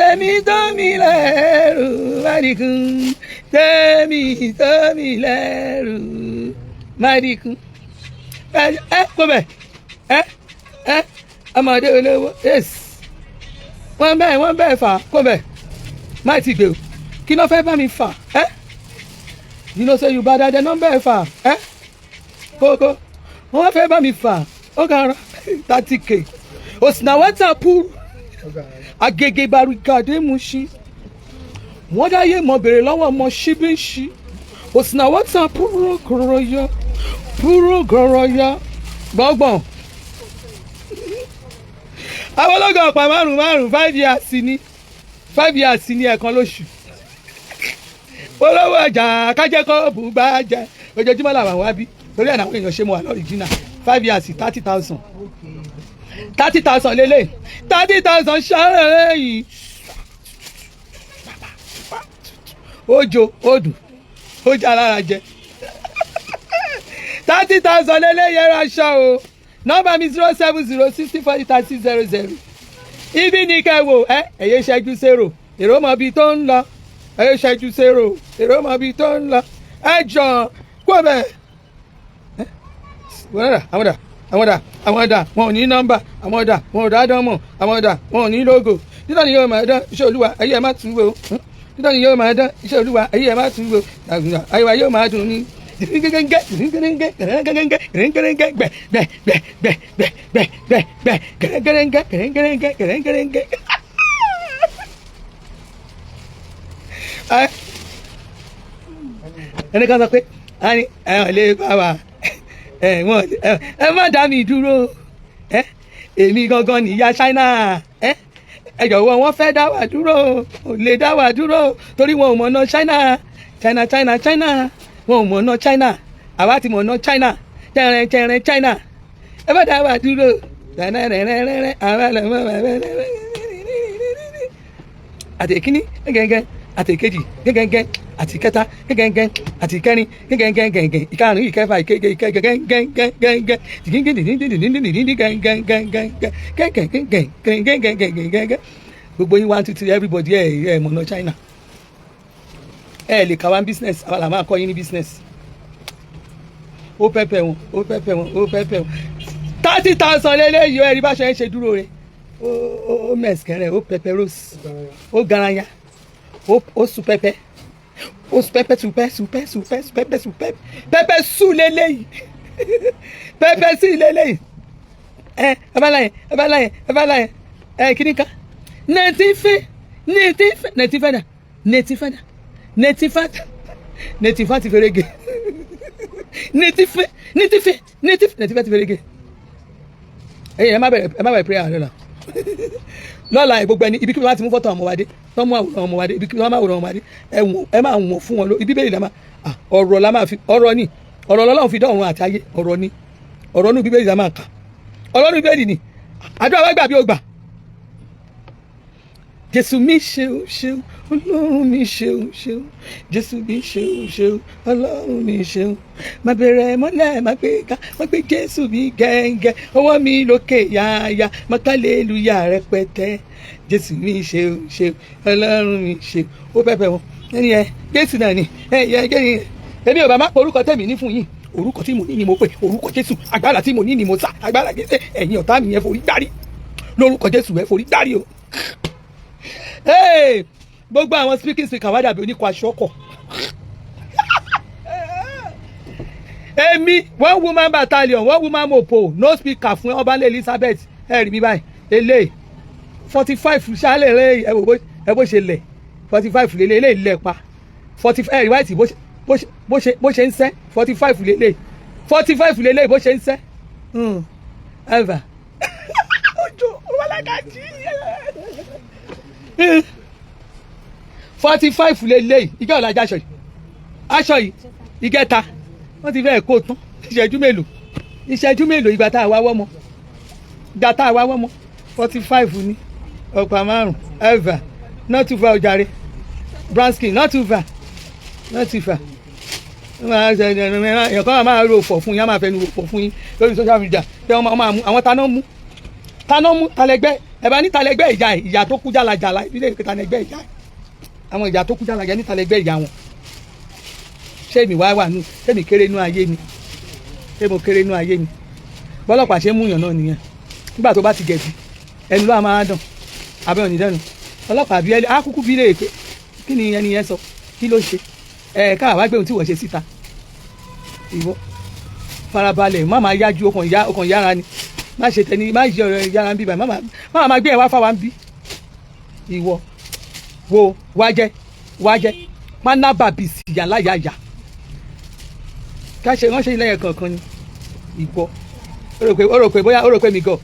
Tẹ̀mí tó mi lẹ́rù Mádìkún, tẹ̀mí tó mi lẹ́rù Mádìkún. Ẹ kó bẹ̀, ẹ ọmọdé olówó, yes, wọ́n bẹ́ẹ̀ fà kó bẹ̀ má ti gbé o. Kí ló fẹ́ bá mi fà? Ẹ you know say you bad dada náà bẹ́ẹ̀ fà ẹ kókó wọ́n fẹ́ bá mi fà. Ó gara 30K òsínàwọ́tà púrú Agege barikade Mushin. Wọ́n dáyé mọ̀ bèrè lọ́wọ́ ọmọ ṣíbíṣí òsínàwọ́tà púrú gọ̀rọ̀yà púrú gọ̀rọ̀yà gbọ́ngbọ̀n. Àwọn ológun ọ̀pá márùn márùn, 5 years ni, 5 years ni, ẹ̀kan lóṣù. Olówó ọjà kájẹ́kọ́ bùgbà jẹ ojoojúmọ́ làwọn wá bí torí ẹ̀ náà èèyàn ṣe mọ́ wà lọ́rìjìnà. 5 years, 30,000, 30,000 lélẹ̀, 30,000 ṣàrẹ̀ yìí. Ojo odù ó já lára jẹ. 30,000 lélẹ̀ yẹra aṣọ o. Nọ́mbà mi 07060403600. Ibi ní kẹwò ẹ ẹ̀yẹ ṣẹ́jú zero, èrò mọ̀ ibi tó ń lọ. Ẹ̀yẹ ṣẹ́jú zero, èrò mọ̀ ibi tó ń lọ. Ẹ jọ kó bẹ́ẹ̀ wọ́n dà, àwọn dà, àwọn dà, àwọn dà, wọn ò ní nọ́mbà. Àwọn dà, wọn ò dá dán mọ̀. Àwọn dà, wọn ò ní lógo. Títọ́ ni yóò máa dán iṣẹ́ Olúwa, ayé ẹ̀ má tún wo. Títọ́ ni yóò máa dán iṣẹ́ Olúwa, ayé ẹ̀ má tún wo. Ayé wa yóò máa dùn ní gẹ́gẹ́gẹ́ gẹ́gẹ́gẹ́ gẹ́gẹ́gẹ́ gbẹ gbẹ gbẹ gbẹ gbẹ gbẹ gbẹ gbẹ gẹ́gẹ́gẹ́ gẹ́gẹ́gẹ́ gẹ́gẹ́gẹ́. Ẹnì kan sọ pé ẹ lè bá wa ẹ wọn ẹ má dá mi dúró. Ẹ èmi gangan nìyá China. Ẹ jọ̀wọ́, wọ́n fẹ́ dá wa dúró, ò lè dá wa dúró torí wọn ò mọ̀nà China, China, China, China. Wọn ò mọ̀nà China, àwa ti mọ̀nà China tẹ̀rẹ̀ tẹ̀rẹ̀ China. Ẹ má dá wa dúró rẹ̀rẹ̀rẹ̀rẹ̀ àwa lè mọ̀ rẹ̀rẹ̀rẹ̀. Àti èkíní gẹ́gẹ́, àti èkejì gẹ́gẹ́, àti ìkẹta gẹ́gẹ́, àti ìkẹrin gẹ́gẹ́ gẹ́gẹ́, ìkarùn, ìkẹfà, ìkeje, ìkẹjọ gẹ́gẹ́ gẹ́gẹ́. Gbogbo yín, one, two, three, everybody. Ẹ mọ̀nà China, ẹ lè kà wá business. Àwa là máa kọ́ yín ní business. Ó pẹ́pẹ́ wọn, ó pẹ́pẹ́ wọn, ó pẹ́pẹ́ wọn. 30,000 lélẹ́yìí. Ẹ̀rí bá ṣe ń ṣe dúró rẹ̀, ó mẹ̀sìkẹ́rẹ́, ó pẹpẹ rose, ó garaya, ó su pẹpẹ, ó su pẹpẹ, supẹ supẹ supẹ pẹpẹ supẹ pẹpẹ su lélẹ́yìí, pẹpẹ sí lélẹ́yìí. Ẹ abala yẹn, abala yẹn, abala yẹn. Ẹ kíní kan nẹ̀tí fẹ́, nẹ̀tí fẹ́, nẹ̀tí fẹ́ dà, nẹ̀tí fẹ́ dà, nẹ̀tí fẹ́ dà, nẹ̀tí fẹ́ ti fẹ́rẹ́ gẹ̀, nẹ̀tí fẹ́, nẹ̀tí fẹ́, nẹ̀tí fẹ́, nẹ̀tí fẹ́ ti fẹ́rẹ́ gẹ̀. Ẹ̀yin, ẹ má bẹ̀rẹ̀, ẹ má bẹ̀rẹ̀ prayer lọ́la lọ́la. Ẹ̀ gbogbo ẹni ibi kí wọ́n ti mú fọ́tò ọmọ wa dé, tó mú àwòrán ọmọ wa dé, ibi kí wọ́n má àwòrán ọmọ wa dé, ẹ wọ̀n, ẹ máa wọ̀n fún wọn ló ibi bẹ́ẹ̀ la máa ọ̀rọ̀ la máa fi ọ̀rọ̀ ni ọ̀rọ̀ l'Ọlọ́run fi dá ọ̀run àti ayé. Ọ̀rọ̀ ni ọ̀rọ̀ nù Bíbélì la máa kà, ọ̀rọ̀ nù Bíbélì ni àdúrà wa gbà bí ó gbà. Jésù mi ṣeun ṣeun, Ọlọ́run mi ṣeun ṣeun. Jésù mi ṣeun ṣeun, Ọlọ́run mi ṣeun. Má bẹ̀rẹ̀ mọ́lẹ̀, má gbé ká, má gbé Jésù mi gẹ́ngẹ́, ọwọ́ mi lókè yáyá, má kálẹ́lúyà rẹpẹtẹ. Jésù mi ṣeun ṣeun, Ọlọ́run mi ṣeun. Ó pẹ́pẹ́ wọn ẹni ẹ Jésù náà ni ẹ yẹ ẹ. Èmi ò bá má pọ orúkọ tẹ̀mí ní fún yín. Orúkọ tí mo ní ni mo pè, orúkọ Jésù. Agbára tí mo ní ni mo sá, agbára Jésù. Ẹ̀yin ọ̀tá mi yẹn, forí gbárí lórúkọ Jésù, ẹ forí gbárí o. Hey! Gbogbo àwọn speaking speaker wá dàbí oníkọ aṣọ ọkọ̀. Èmi, one woman battalion, one woman mopo, no speaker fún ọbalẹ̀ Elizabeth. Ẹ rí mi báyìí, eléyìí 45 ṣálẹ̀ rẹ. Ẹ wò bó ẹ bó ṣe lẹ̀, 45 lélẹ̀, eléyìí lẹ̀ pa 45. Ẹ rí white bó ṣe ń sẹ́. 45 lélẹ̀, 45 lélẹ̀, bó ṣe ń sẹ́ ẹ̀fà ojú ọmọlákàjì. 45 lélẹ̀. Ìjọ ọ̀làjà aṣọ yìí, aṣọ yìí ìgẹta wọ́n ti fẹ́ẹ̀ kó tán. Ìṣẹ́jú mélòó, ìṣẹ́jú mélòó? Ìgbà tá a wá wọ́mọ, ìgbà tá a wá wọ́mọ, 45 ní ọ̀pá márùn ẹ̀fà. Not too far ojàre, brown skin, not too far, not too far. Èèyàn kan máa ro fọ̀ fún yín, á máa fẹnu ro fọ̀ fún yín lórí social media pé wọ́n máa mú àwọn taná, mú taná, mú talẹ́gbẹ́. Ẹ bá níta lẹgbẹ́ ìyá ẹ̀, ìyá tó kú jálajàla ìbílẹ̀ ìpẹta lẹgbẹ́ ìyá ẹ̀, àwọn ìyá tó kú jálajàla níta lẹgbẹ́ ìyá wọn. Ṣé èmi wá wà nù? Ṣé èmi kéré nú ayé ni? Ṣé mo kéré nú ayé ni? Bọ́lọ́pàá ṣe ń múyàn náà nìyẹn. Nígbà tó bá ti gẹ̀bí, ẹnu ló máa dàn abẹ́ òní dẹ́nu ọlọ́pàá bí ẹni á kúkú bí léè pé kí ni ẹni yẹn sọ, kí ló ṣe ẹ káà wá gbé ohun tí wọ́n ṣe síta. Ìwọ farabalẹ̀, má máa yájú, ọkàn yá, ọkàn yára ni. Má ṣe tẹni, má yí ọ̀rọ̀ yára ń bí báyìí, má máa gbé ẹ wá fáwa ń bí. Ìwọ wo wájẹ wájẹ pánábà bìsì yàrá yàyà ká ṣe ránṣẹ́ ilé yẹn kankan ni. Ìwọ ó rò pé bóyá ó rò pé mi gọ̀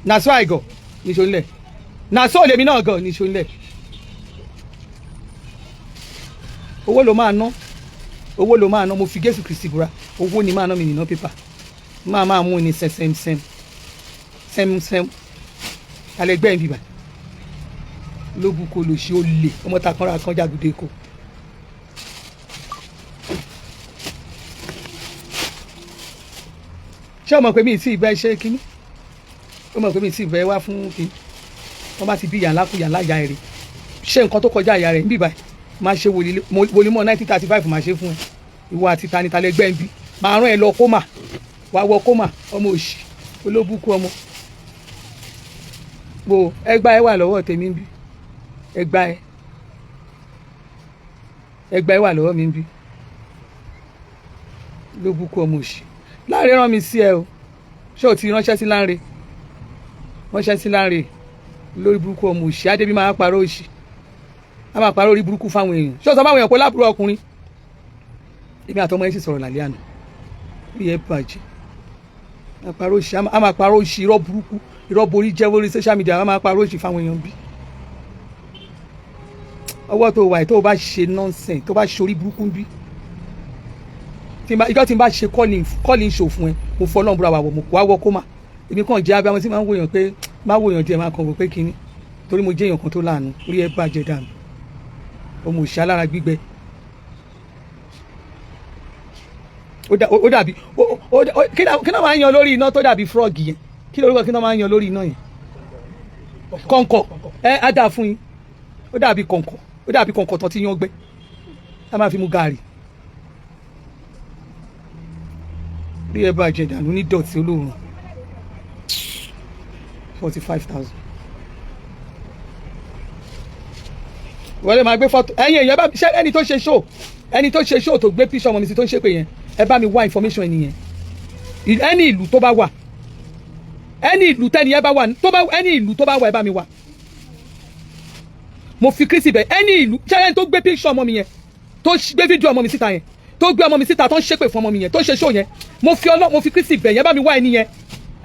na so I gọ̀ níṣó ńlẹ̀, na so lèmi náà gọ̀ níṣó ńlẹ̀. Owó ló máa ná, owó ló máa ná. Mo fi Jésù Kristi búra, owó ni máa ná mi nìna pépà máa mú ni sẹ́sẹ́msẹ́m sẹ́msẹ́m alẹ́ gbẹ́yìn bíbà lóbu kò lò ṣe ó lè ọmọ ta kanra kan jágùdé kò. Ṣé o mọ̀ pé mi ì tí ì bẹ́ ṣe kínní? O mọ̀ pé mi ì tí ì bẹ́ wá fún kínní? Wọ́n bá ti bí yàrá kú yàrá ìyá rẹ̀ ṣé nǹkan tó kọjá ìyá rẹ̀ ń bíbà máa ṣe wòlímọ̀ 1935 máa ṣe fún ẹ. Ìwọ àti tanita lẹgbẹ́ ń bí máa rán ẹ lọ kómà, wàá wọ kómà. Ọmọ òṣì, olóbùkún ọmọ wo ẹgbà ẹ wà lọ́wọ́ tèmi ń bí. Ẹgbà ẹ wà lọ́wọ́ mi ń bí. Lóbùkún ọmọ òṣì. Láńre rán mi sí ẹ o. Ṣé o ti ránṣẹ́ sí Láńre? Ránṣẹ́ sí Láńre. Lórí burúkú ọmọ òṣì adébí máa parọ́ òṣì, a máa parọ́ orí burúkú fáwọn èèyàn. Ṣé o sọ fáwọn èèyàn pé láàbúrò ọkùnrin èmi àtọmọ ẹ sì sọ̀rọ̀ lálẹ́ àná? Bí ẹ bàjẹ́, a parọ́ òṣì, a máa parọ́ òṣì, irọ́ burúkú, irọ́ borí jẹ́ lórí social media, a máa parọ́ òṣì fáwọn èèyàn. Bí ọwọ́ tó wà tó o bá ṣe nonsense, tó bá ṣe orí burúkú, bí ìjọ tí n bá ṣe calling show fún ẹ, mo fọ́ lọ́nbúra wà wọ̀, mo wá wọ́ kó mà. Èmi kàn jẹ́ abiyamọ tí máa ń wòyàn pé máa wòyàn díẹ̀, máa kàn wò pé kínní, torí mo jẹ́ èèyàn kan tó láàánú. Orí ẹ bàjẹ́ dànù, ọmọ òṣì alára gbígbẹ. Ó dàbí kí náà máa ń yan lórí iná tó dàbí frog yẹn? Kí lórúkọ kí náà máa ń yan lórí iná yẹn? Kọ̀ǹkọ̀. Ẹ á dáa fún yín. Ó dàbí kọ̀ǹkọ̀, ó dàbí kọ̀ǹkọ̀ tán tí yán gbẹ, á máa fi mu gààrí. Bí ẹ bá jẹ dànù ní dọ̀tí olóòrùn. 45,000. Wọ́n lè máa gbé fọ́tò ẹ̀yin èèyàn bá ṣe. Ẹni tó ṣe show, ẹni tó ṣe show tó gbé píṣọ ọmọ mi sí tó ń ṣépè yẹn, ẹ bá mi wá information ẹni yẹn. Ẹni ìlú tó bá wà, ẹni ìlú tẹ́ni ẹ bá wà, tó bá ẹni ìlú tó bá wà, ẹ bá mi wá. Mo fi Kristi bẹ̀. Ẹni ìlú ṣé ẹni tó gbé píṣọ ọmọ mi yẹn, tó gbé fídíò ọmọ mi síta yẹn, tó gbé ọmọ mi síta, tó ń ṣépè fún ọmọ mi yẹn, tó ṣe show yẹn, mo fi ọlọ́, mo fi Kristi bẹ̀ yẹn, bá mi wá ẹni yẹn.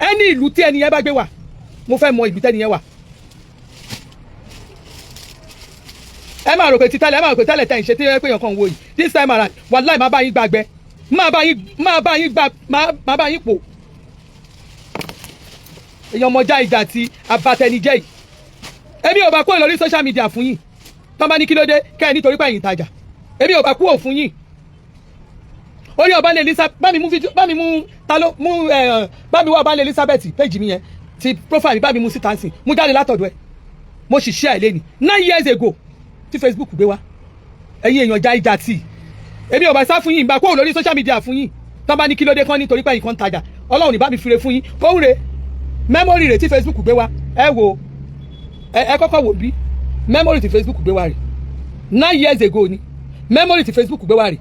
Ẹni ìlú tí ẹni yẹn bá gbé wà, mo fẹ́ mọ ìlú tẹ́ni yẹn wà. Ẹ máa rò pé títẹ́lẹ̀, ẹ máa rò pé tẹ́lẹ̀ tẹ́ ń ṣe tí ẹ pé èèyàn kan wò yìí. This time around, wàláì, máa bá yín gbàgbẹ́, máa bá yín gbà, máa bá yín pò. Èèyàn ọmọjà ìjà ti abatẹnijẹ́ yìí, èmi ò bá kúrò lórí social media fún yín. Tọ́ bá ní kí ló dé kẹ́ ẹ nítorí pé ẹ̀yin tajà, èmi ò bá kúrò fún yín. Orí ọba lè Elizabeth, bá mi mú fídíò, bá mi mú ta ló mú ẹ, bá mi wá ọba lè Elizabeth page mi yẹn ti profile mi, bá mi mú síta sí, mú jáde látọ̀dọ̀ ẹ. Mo sì share ẹ lẹ́ni 9 years ago tí Facebook gbé wá. Ẹ̀yin èèyàn já ìjà tì, èmi ò bá sá fún yín, ìgbà kúrò lórí social media fún yín. Tọ́ bá ní kí ló dé kán nítorí pé ẹ̀yin kan ń tajà, Ọlọ́run ní bá mi fire fún yín. Kóhùn re memory rẹ̀ tí Facebook gbé wá. Ẹ wo, ẹ kọ́kọ́ wò bí memory tí Facebook gbé wá rè. 9 years ago ni memory tí Facebook gbé wá rè.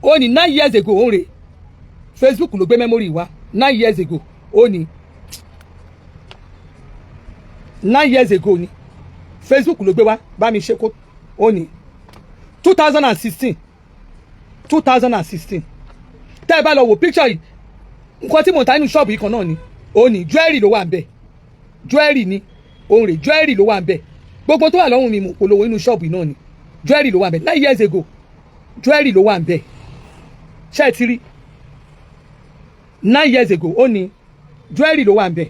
Ó ní 9 years ago òun rè. Facebook ló gbé memory wá 9 years ago. Ó ní 9 years ago ni Facebook ló gbé wá. Bá mi ṣe kó. Ó ní 2016, 2016. Tẹ́ ẹ bá lọ wò picture yìí, nǹkan tí mò ń ta nínú ṣọ́ọ̀bù yìí kan náà ni. Ó ní jewelry ló wà ń bẹ̀, jewelry ni òun rè, jewelry ló wà ń bẹ̀. Gbogbo tó wà lọ́rùn mi, mò polówó nínú ṣọ́ọ̀bù yìí náà ni. Jewelry ló wà ń bẹ̀ 9 years ago. Jewelry ló wà ń bẹ̀. Ṣé ẹ ti rí 9 years ago? Ó ní jewelry ló wà ń bẹ̀.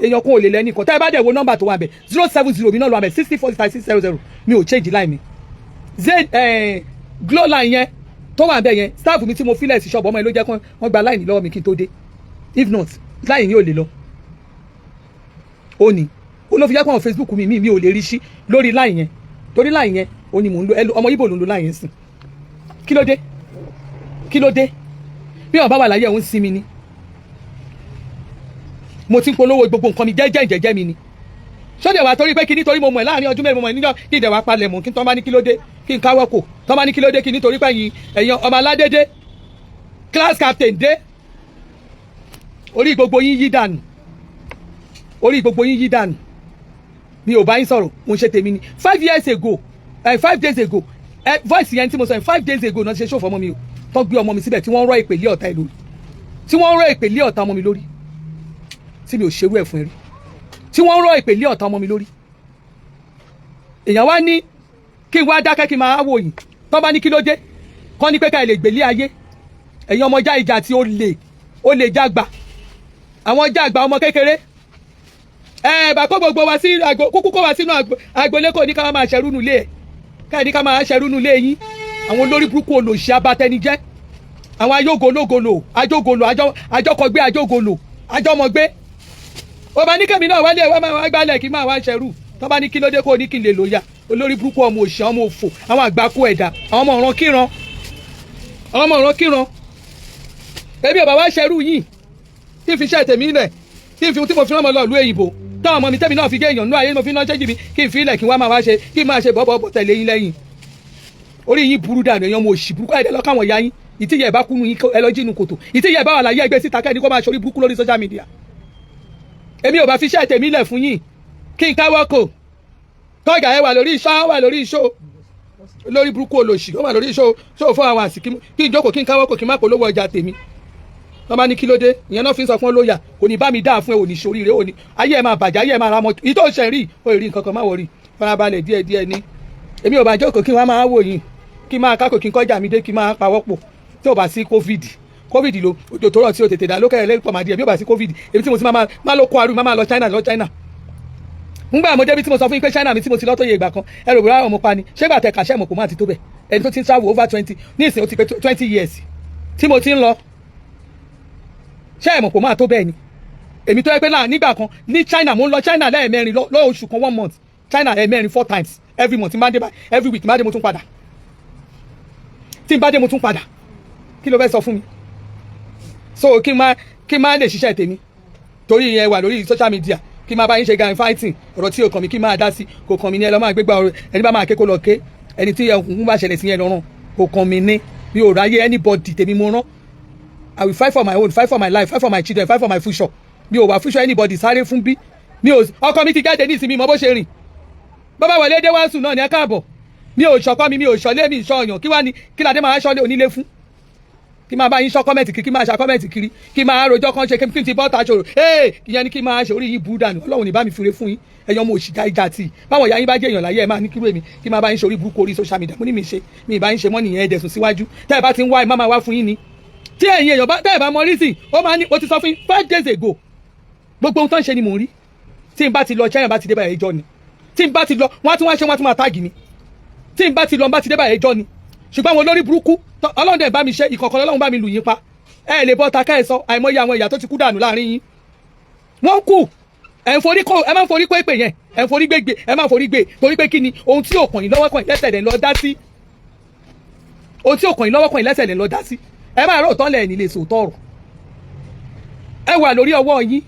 Èèyàn kan ò lè lẹ́nìkan. Tẹ́ ẹ bá dẹ̀ wo nọ́mbà tó wà ń bẹ̀, 070 mi náà ló wà ń bẹ̀, 60 45 600. Mi ò change line mi. Zayn Glo line yẹn tó wà ń bẹ̀ yẹn, staff mi tí mo filẹ̀ sí ṣọ́ọ̀bù, ọmọ yẹn ló jẹ́ kán wọ́n gba line lọ́wọ́ mi kí n tó dé. If not, line yóò lè lọ. Ó ní Ó ló fi jẹ́ pé àwọn Facebook mi ò lè rí sí lórí line yẹn, torí line yẹn ó ní mò ń lo. Ọmọ Ìgbò ló ń lo line yẹn sìn. Kí ló dé? Kí ló dé? Bí wọn bá wà láyé, òun sinmi ni. Mo ti ń polówó gbogbo nǹkan mi jẹ́jẹ́ jẹ́jẹ́ mi ni. Sóde wà torí pé kí nítorí mo mọ̀ ẹ́ láàrin ọdún 4, mo mọ̀ ẹ́ níjọ́, kí ìdẹ̀wà palẹ̀ mọ́, kí tọ́ bá ní kí ló dé, kí n káwọ́ kò tọ́ bá ní kí ló dé, kí nítorí pé ẹ̀yin ọmọ aládédé class captain dé. Orí gbogbo yín yí dànù, orí gbogbo yín yí dànù. Mi ò bá yín sọ̀rọ̀, mo ń ṣe tèmi ni. 5 years ago, 5 days ago, voice yẹn tí mo sọ yẹn, 5 days ago náà ti ṣe ṣòfò ọmọ mi o, tó gbé ọmọ mi síbẹ̀, tí wọ́n rọ́ ìpèlé ọ̀tá ẹ̀ lórí, tí wọ́n rọ́ ìpèlé ọ̀tá ọmọ mi lórí, tí mi ò ṣerú ẹ̀ fún ẹ rí, tí wọ́n rọ́ ìpèlé ọ̀tá ọmọ mi lórí. Èèyàn wá ní kí n wá dákẹ́, kí n máa wò yín. Tó bá ní kí ló dé, kọ́ ní pé ká lè gbélé ayé. Ẹ̀yin ọmọ já ìjà tí ó lè ó lè jágbà, àwọn jágbà ọmọ kékeré ẹ bá kó gbogbo wa sí àgbo, kúkú kó wa sínú agbolé, kò ní ká máa ṣẹrú nulẹ̀ ẹ̀, ká ní ká máa ṣẹrú nulẹ̀ yín. Àwọn olórí burúkú, olòṣì, abatẹnijẹ́, àwọn ayógológolo, ajógolo, àjọkọgbé, ajógolo, àjọmọgbé. Ó bá ní kẹ́mi náà wálé ẹ̀, wá máa wá gbálẹ̀, kí máa wá ṣẹrú. Tó bá ní kí ló dé, kó ní kí n lè lóya. Olórí burúkú, ọmọ òṣì, ọmọ òfò, àwọn àgbákò ẹ̀dá, àwọn ọmọ ọ̀ràn kíran, àwọn ọmọ ọ̀ràn kíran. Ebi ò bá wá ṣẹrú yìí, tí n fi ṣe tèmi lẹ̀, tí n fi tí mo fi rán ọmọ lọ ìlú èyìnbó, táwọn ọmọ mi tẹ́mi náà fi gé èèyàn nínú ayé, mo fi náà ṣẹ́jì mi, kí n fi ilẹ̀, kí n wá máa wá ṣe, kí n máa ṣe bọ́bọ́ bọ́ tẹ̀lé yín lẹ́yìn. Orí yín burú dànù. Èèyàn ọmọ òṣì burúkú ẹ̀dẹ̀ lọ́kàwọn ìyá yín. Ìtìyẹ̀ bá kúnú yín, ẹ lọ jínú kòtò. Ìtìyẹ̀ bá wà láyé, ẹgbẹ́ síta kẹ́ni kó máa ṣorí burúkú lórí social media. Èmi ò bá fi ṣẹ́ tèmi lẹ̀ fún yín, kí n káwọ́ kò kọ́gà. Ẹ wà lórí iṣẹ́, wà lórí iṣó, lórí burúkú, olòṣì, ó wà lórí iṣó ṣó fún àwọn àsìkí. Kí n jókòó, kí n káwọ́ kò, kí n má polówó ọjà tèmi. Wọ́n bá ní kí ló dé, ìyẹn náà fi ń sọ fún olóyà. Kò ní bá mi dáa fún ẹ, ò ní ṣoríire, ò ní ayé ẹ máa bàjẹ́, ayé ẹ máa ra mọ́ ìtò ṣe rí o rí nǹkan kan. Má wọrí, farabalẹ̀ díẹ̀ díẹ̀ ní. Èmi ò bá jókòó, kí wọ́n máa wò yín, kí n máa kákò, kí n kọjá mi dé, kí n máa pawọ́pọ̀. Tí ò bá sí COVID, COVID lo òjò tó rọ̀ tí o tètè dá lókè lẹ́pọ̀ máa di ẹ̀. Bí ò bá sí COVID, èmi tí mo ti máa lọ kó arú, máa lọ China, lọ China. Ngbà mo débi tí mo sọ fún yín pé China mi tí mo ti lọ́tọ̀ yẹ ìgbà kan, ẹ rò bóyá ọmọ pa ni. Ṣé gbà tẹ kàṣẹ́ mọ̀ kó má ti tó bẹ̀? Ẹni tó ti ń travel over 20 ní ìsìn, ó ti pé 20 years tí mo ti ń lọ. Ṣé ẹ mọ̀ kó má tó bẹ́ẹ̀ ni? Èmi tó yẹ pé náà nígbà kan ní China, mo ń lọ China lẹ́ẹ̀mẹrin lóṣù kan, one month China, ẹ̀ẹ̀mẹrin, four times every month. Tí n bá dé báyìí, every week tí n bá dé, mo tún padà. Tí n bá dé, mo tún padà. Kí ló fẹ́ sọ fún mi? So kí n má lè ṣiṣẹ́ tèmi torí yẹn wà lórí social media, kí n máa bá yín ṣe gang fighting, ọ̀rọ̀ tí ò kàn mí, kí n máa dá sí, kò kàn mí ní. Ẹ lọ́ máa gbégbá ọ̀rọ̀. Ẹni bá máa ké, kó lọ ké. Ẹni tí ẹkùn bá ṣẹlẹ̀ sí yẹn lọ́rùn, kò kàn mí ní. Mi ò ráyé anybody, tèmi mo rán. I will fight for my own, fight for my life, fight for my children, fight for my future. Mi ò wá future anybody sáré fún bí mi ò. Ọkọ mi ti jáde ní ìsinmi, mọ bó ṣe rìn. Bàbá wọlé dé, wá sùn náà ní. Ẹ káàbọ̀. Mi ò ṣọkọ mi, mi ò ṣọlé, mi ìṣọ ọyàn. Kí wá ní kí ládé máa ṣọlé onílé fún? Kí máa bá yín ṣọ́ comment kiri, kí máa ṣa comment kiri, kí máa rojọ́ kan ṣe, kí n ti bọ́ ta ṣòro ee. Ìyẹn ni kí máa ṣe. Orí yín burú dànù. Ọlọ́run ní bá mi fure fún yín. Ẹ̀yin ọmọ òṣìkà ìjà tì báwọn ìyá yín bá jẹ́ èèyàn láyé, ẹ̀ máa ní kírú èmi kí máa bá yín ṣe orí burúkú orí social media. Mo ní mi ṣe mi ì bá yín ṣe mọ́ nìyẹn. Ẹ̀dẹ̀sùn síwájú tẹ́ ẹ bá ti ń wá, ẹ má máa wá fún yín ni. Tí ẹ̀yin èèyàn bá tẹ́ ẹ bá mọ rísì, ó máa ní o ti sọ fún yín 5 days ago. Gbogbo ohun tó ń ṣe ni mò ń rí. Tí n bá ti lọ China, bá ti dé báyìí, ẹjọ́ ni. Tí n bá ti lọ, wọ́n á tún wá ṣe, wọ́n á tún máa tag mi. Tí n bá ti lọ, n bá ti dé báyìí, ẹjọ́ ni. Ṣùgbọ́n àwọn olórí burúkú, Ọlọ́run dẹ̀ bá mi ṣe ìkọ̀kọ̀, Ọlọ́run bá mi lù yín pa. Ẹ lè bọ́ ta ká ẹ sọ. Àìmọye àwọn ìyá tó ti kú dànù láàrin yín, wọ́n kú. Ẹ̀ ń forí kó, ẹ máa ń forí kó èpè yẹn, ẹ̀ ń forí gbégbé, ẹ máa ń forí gbé, torí pé kí ni? Ohun tí ò kàn yín lọ́wọ́ kàn yín lẹ́sẹ̀ lẹ́ lọ dá sí. Ohun tí ò kàn yín lọ́wọ́ kàn yín lẹ́sẹ̀ lẹ́ lọ dá sí. Ẹ máa rò tán lẹ̀ ní lè sòótọ́ ọ̀rọ̀. Ẹ wà lórí ọwọ́ yín,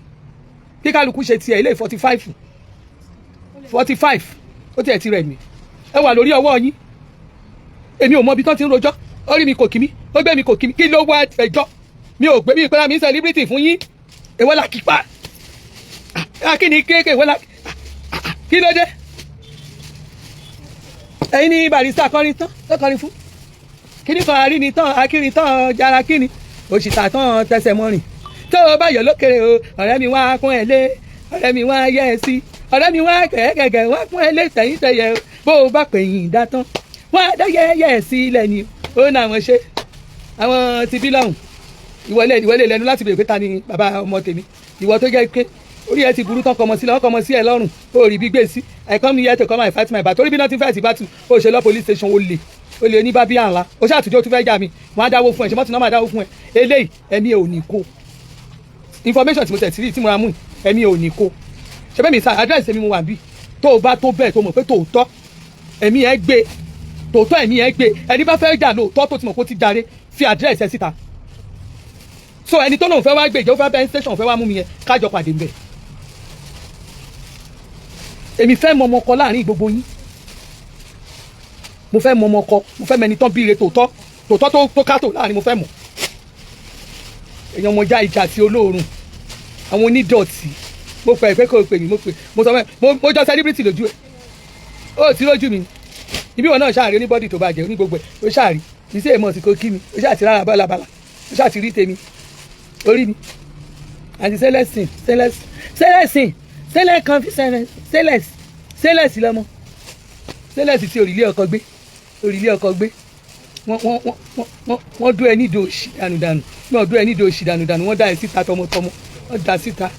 kí kálukú ṣe tiẹ̀. Ilé 45, 45, ó tiẹ̀ ti rẹ̀ mí. Ẹ wà lórí ọwọ́ yín. Èmi ò mọ ibi tán ti ń rojọ́. Orí mi kò kí mi, ó gbé mi kò kí mi. Kí ló wá ẹjọ́ mi ò gbé mi ìpẹ́ra mi celebrity fún yín? Èwo la kí pa kí ni kéèké? Èwo la kí ló dé? Ẹ̀yin ní Barrister kọrin tán, ó kọrin fún kíní kan, aríni tán, akírin tán, jara kíni, òṣìṣà tán, tẹsẹ̀ mọ́rin. Tó o bá yọ lókèrè o, ọ̀rẹ́ mi wá kún ẹ lé, ọ̀rẹ́ mi wá yẹ ẹ sí, ọ̀rẹ́ mi wá kẹ̀kẹ́kẹ̀ wá kún ẹ lé tẹ̀yìn tẹ̀yẹ. Bó o bá pè yín dá tán, wọ́n á dá yẹ́yẹ́ ẹ sí ilẹ̀ ni. Ó ní àwọn ṣe àwọn ti bí lọ́hùn ìwọlé ìwọlé lẹ́nu láti bèrè pé ta ni bàbá ọmọ tèmi. Ìwọ tó jẹ́ pé orí ẹ ti burú tán, kọmọ sílẹ̀, wọ́n kọmọ sí ẹ lọ́rùn, ó rí bí gbé sí. I come here to come and fight my battle. Torí bí náà ti fight battle, ó ṣe lọ police station. Ó lè ó lè ní bábí àǹlá, ó ṣàtúnjọ́ tó fẹ́ jà mí. Wọ́n á dáwó fún ẹ, ṣe mọ́tò náà máa dáwó fún ẹ. Eléyìí, ẹ̀mí ò ní kó. Information tí mo tẹ̀ sí tí mo ra mú, ẹ̀mí ò ní kó. Ṣe bẹ́ẹ̀ mi sá address mi, mo wà bí. Tó o bá tó bẹ́ẹ̀, tó mọ̀ pé tòótọ́ ẹ̀mí ẹ̀ gbé, tòótọ́ ẹ̀mí ẹ̀ gbé, ẹni bá fẹ́ jà lóòótọ́, tó ti mọ̀ kó ti jàre, fi address ẹ síta. So ẹni tó lóun fẹ́ wá gbèjẹ́, ó fẹ́ bẹ́ẹ̀ station, fẹ́ wá mú mi yẹn, kájọ pàdé ńbẹ̀. Èmi fẹ́ mọ ọmọ kọ láàrin gbogbo yín. Mo fẹ́ mọ ọmọ kọ, mo fẹ́ mẹni tán bíire tòótọ́ tòótọ́ tó kátó láàrin. Mo fẹ́ mọ̀ èèyàn ọmọ já ìjà sí olóòórùn, àwọn onídọ̀tí. Mo fẹ́ pé kò pè mí, mo pè, mo sọ fẹ́ mo jọ celebrity lójú ẹ̀, ó ti lójú mi. Ibi wọn náà ṣáà rí oníbọ́dì tó bàjẹ́ oní gbogbo ẹ̀, ó ṣáà rí iṣẹ́ ìmọ̀ sí kò kí mi, ó ṣáà ti rárá bálabàlà, ó ṣáà ti rí tèmi orí mi. Àti Celestine, Celestine, Celestine, Celeste kan fi Celeste, Celeste lọ́mọ Celeste tí òrìlé ọkọ gbé, òrìlé ọkọ gbé. Wọ́n dún ẹ nídìí òṣì dànùdànù, wọ́n dún ẹ nídìí òṣì dànùdànù. Wọ́n dá ẹ síta tọmọtọmọ, wọ́n dá síta,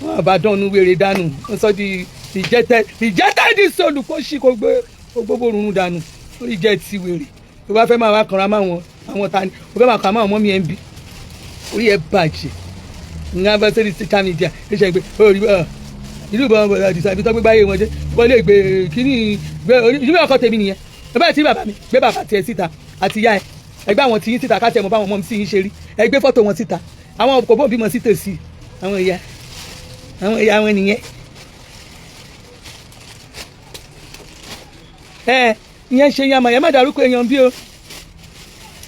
wọ́n àbádọ́nu wèrè dànù. Wọ́n sọ di ìjẹ́tẹ́ ìjẹ́tẹ́ di sọlù kó ṣì kó gbé, kó gbogbo rúnrún dànù. Orí jẹ́ ti wèrè tó bá fẹ́ máa wá kanra máwọn àwọn ta ni o fẹ́ máa kàn máwọn ọmọ mi ẹ̀ ń bí. Orí ẹ̀ bàjẹ́. Nǹkan bá sórí social media, ó ṣe pé orí ìlú ìbọn bọ̀dọ̀ àdìsá ibi tó gbé báyé wọn dé, wọ́n lè gbé kíní gbé orí ìlú ọkọ tèmi nìyẹn. Ẹ báyìí tí bàbá mi gbé bàbá tiẹ̀ síta àti ìyá ẹ, ẹgbẹ́ àwọn tí yín síta, káṣí ẹ̀ mọ̀ báwọn ọmọ mi sí yín ṣe rí. Ẹ gbé fọ́tò wọn síta. Àwọn kò bóun bímọ sí tòsí àwọn ìyá, àwọn ìyá wọn nìyẹn. Ẹ ìyẹn ṣe yàmà, ẹ má dárúkọ èèyàn bí o,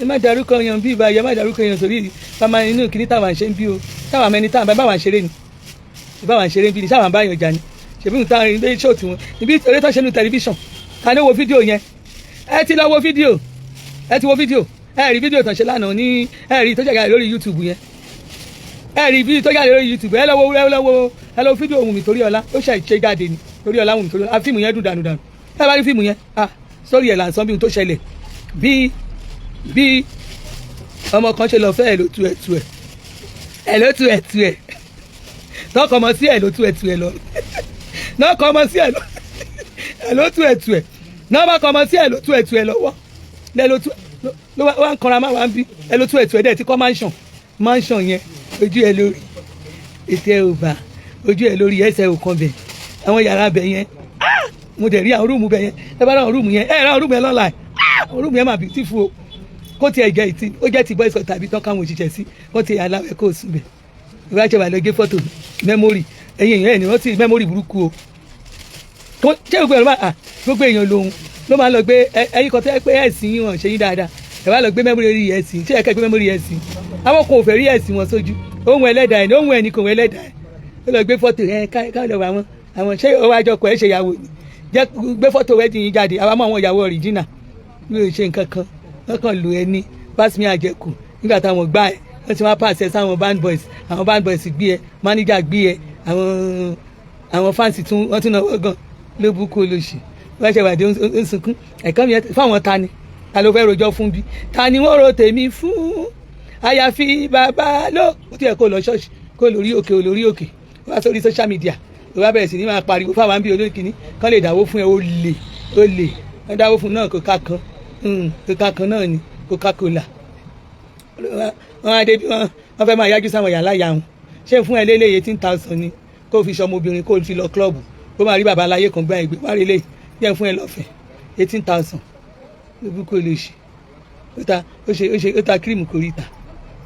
ẹ má dárúkọ èèyàn bí ìbáyìí, ẹ má dárúkọ èèyàn sórí bàmá inú kìíní táwọn ṣe ń bí o. Táwọn mẹni táwọn bá wà ń ṣeré ni, ìbá wà ń ṣeré bí ni, sáwọn bá yàn jà ni. Ṣèbí nǹkan ilé iṣẹ́ òtún wọn ibi eré tó ṣe nu tẹlifíṣàn, ta ni wo fídíò yẹn? Ẹ ti lọ wo fídíò, ẹ ti wo fídíò, ẹ rí fídíò tàn ṣe lánàá ní, ẹ rí tó jáde lórí YouTube yẹn, ẹ rí fídíò tó jáde lórí YouTube. Ẹ lọ wo, ẹ lọ wo, ẹ lọ wo fídíò Wùnmí Toríọlá. Ó ṣe ṣe jáde ni Toríọlá, Wùnmí Toríọlá. Fíìmù yẹn dùn dànù dànù. Ẹ bá rí fíìmù yẹn, ah, sórí ẹ̀ là ń sọ bí ohun tó ṣẹlẹ̀, bí ọmọ kan ṣe lọ fẹ́ ẹ̀ ló tu ẹ̀ tu ẹ̀ ẹ̀ ló tu ẹ̀ tu ẹ̀ tọkọ ọmọ sí ẹ̀ ló tu ẹ̀ tu ẹ̀ lọ náà kọ ọmọ sí ẹ̀ ló tu ẹ̀ tu ẹ̀ náà bá kọ ọmọ sí ẹ̀ ló tu ẹ̀ tu ẹ̀ lọ́wọ́ lẹ́ ló tu ló wá ń kanra má wá ń bí ẹ̀ ló tu ẹ̀ tu ẹ̀ dẹ̀ ti kọ́ mansion mansion yẹn. Ojú ẹ̀ lórí ètò ẹ̀ ò bá ojú ẹ̀ lórí ẹsẹ̀ ò kan bẹ̀ àwọn yàrá bẹ̀ yẹn. Mo dẹ̀ rí àwọn room bẹ̀ yẹn. Ẹ bá rí àwọn room yẹn, ẹ rí àwọn room yẹn lọ́la ẹ̀, àwọn room yẹn máa beautiful o. Kó tiẹ̀ jẹ́ ìtì ó jẹ́ ti boys quarter tàbí tán káwọn òṣìṣẹ́ sí, kó tiẹ̀ aláwẹ̀ kó sùn bẹ̀. Ìwé àṣẹ wà lọ gé fọ́tò memory ẹ̀yin èèyàn ẹ̀ ní wọ́n ti memory burúkú o. Tó ṣé gbogbo ẹ̀rọ máa gbogbo èèyàn lòun ló máa lọ gbé ẹ̀yin kan tó yẹ pé ẹ̀sìn yín wọn ṣe yín dáadáa, ẹ̀ wá lọ gbé memory rí ẹ̀sìn. Ṣé ẹ̀kẹ́ gbé memory ẹ̀sìn? Àwọn kò fẹ́ rí ẹ̀sìn wọn sójú ohun ẹlẹ́dàá ẹ̀ ní ohun ẹni kò wọ́n ẹlẹ́dàá ẹ̀. Ó lọ gbé fọ́tò ẹ̀ ká lọ wà wọn àwọn ṣé ó wájọ kọ ẹ̀ ṣe ìyàwó ni jẹ́ gbé fọ́tò wedding yín jáde. Àwa mọ àwọn ìyàwó original mi ò ṣe nǹkan kan, wọ́n kàn lù ẹ ní pass me àjẹkù. Nígbà táwọn gbá ẹ, wọ́n ti wá pàṣẹ sáwọn band boys, àwọn band boys gbé ẹ, manager gbé ẹ, àwọn fans tún wọ́n tún náwó gan ló bú kó lóṣì. Wọ́n ṣe wàdí ń sunkún ẹ̀kọ́ mi fáwọn. Ta ni, ta ló fẹ́ rojọ́ fún bí? Ta ni wọ́n ro tèmi fún àyàfi bàbá ló? Ó ti yẹ kó lọ ṣọ́ọ̀ṣì, kó lórí òkè, olórí òkè wá sórí social media, ó wá bẹ̀rẹ̀ sí ní máa pariwo fáwọn bí olókìní kán lè dáwó fún ẹ. Ó lè, ó lè wọ́n dáwó fún náà. Kó kan kó kan náà ni Coca-Cola. Wọ́n á dé bí wọ́n fẹ́ máa yájú sáwọn yàrá yà wọn. Ṣé fún ẹ lélẹ̀ 18,000 ni kó fi ṣọmọbìnrin, kó fi lọ club, kó máa rí bàbá aláyé kan gbá ẹgbẹ́ wá rí lè jẹ́ fún ẹ lọ́fẹ̀ẹ́ 18,000? Lóbi kò lè ṣe. Ó ta, ó ṣe, ó ṣe, ó ta cream, kò rí ta,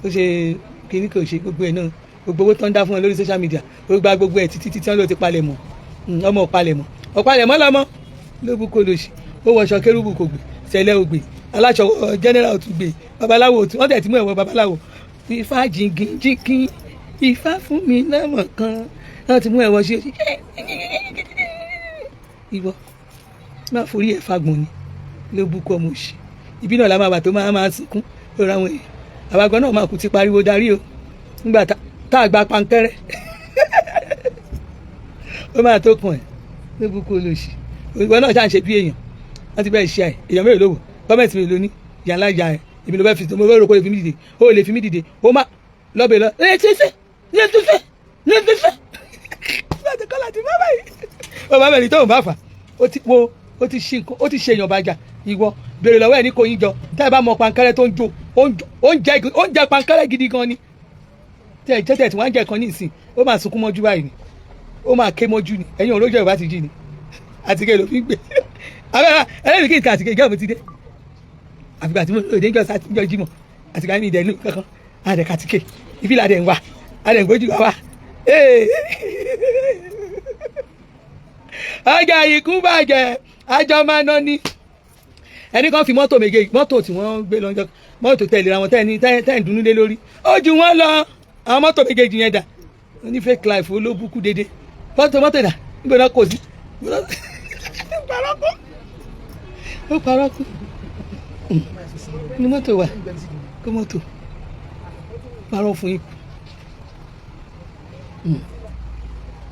ó ṣe kíní, kò ṣe gbogbo ẹ̀ náà. Gbogbo owó tó ń dá fún ẹ lórí social media, ó gba gbogbo ẹ̀ títí títí. Wọn ló ti palẹ̀ mọ́ ọmọ, ọ̀palẹ̀ mọ́, ọ̀palẹ̀ mọ́ lọ́mọ lóbi kò lè ṣe. Ó wọṣọ kérúbù kò gbé, sẹlẹ̀ ò gbé, aláṣọ general ò tún gbé, babaláwo ò tún. Wọ́n tẹ̀ tí mú ẹ̀wọ̀ babaláwo. Ifá jìngìn jìngìn, ifá fún mi lọ́mọ kan, wọ́n ti mú ẹ̀wọ̀ ṣe. Ìwọ má forí ẹ̀ fagbọ̀n ni ló bú kọ́ ọmọ òṣì. Ibi náà la máa wà tó máa máa sunkún lórí àwọn èèyàn. Àwàgbọ́n náà máa kú ti pariwo darí o. Nígbà tá a gba pankẹ́rẹ́, ó máa tó kàn ẹ́ ló bú kọ́ olóṣì. Ìwọ náà ṣáà ń ṣe bí èèyàn. Wọ́n ti bẹ́ẹ̀ ṣe ẹ̀. Èèyàn mélòó ló wò? Comment mi ló ní yàrá ìyá ẹ̀. Èmi ló fẹ́ fi, mo fẹ́ rò pé ó lè fi mí dìde, ó lè fi mí dìde. Ó má lọ́bẹ̀ lọ ní ṣíṣe, ní ṣíṣe, ní ṣíṣe láti kọ́ láti má báyìí. Ó bá bẹ̀rẹ̀ tó ń bá fà, ó ti wo, ó ti ṣe nǹkan, ó ti ṣe èèyàn bàjá. Ìwọ béèrè lọ́wọ́ ẹ̀ ní kò yín jọ. Tẹ́ ẹ bá mọ pankẹ́rẹ́ tó ń jó, ó ń jẹ pankẹ́rẹ́ gidi gan ni. Tẹ́ ẹ jẹ́ tẹ̀ tí wọ́n ń jẹ kan ní ìsìn, ó máa sunkún mọ́jú báyìí ni. Ó máa ké mọ́jú ni. Ẹ̀yin òrójọ́ ìbá ti jí ni, àtìkè ló fi ń gbé abẹ́rẹ́ ẹlẹ́rìí kí n ka àtìkè. Ìjọ́ mi ti dé, àfìgbà tí mo lò dé ìjọ sátidé, ìjọ jímọ̀, àtìkè mi ìdẹ́nu kankan àdẹ kàtìkè ibi làdẹ̀ ń wà, àdẹ̀ ń gbójú wa wá. Ọjà ikú bàjẹ́, àjọ máa ná ní ẹni kan fi mọ́tò méjèèjì, mọ́tò tí wọ́n gbé lọ́jọ́, mọ́tò tẹ̀lé ra wọn, tẹ́ tẹ́ ń dunú lé lórí, ó ju wọ́n lọ. Àwọn mọ́tò méjèèjì yẹn dà ní fake life olóbùkú dédé. Mọ́tò dà níbo náà? Kò sí. Parọ́ kú, ó parọ́ kú ní mọ́tò wà kó mọ́tò parọ́ fún yín.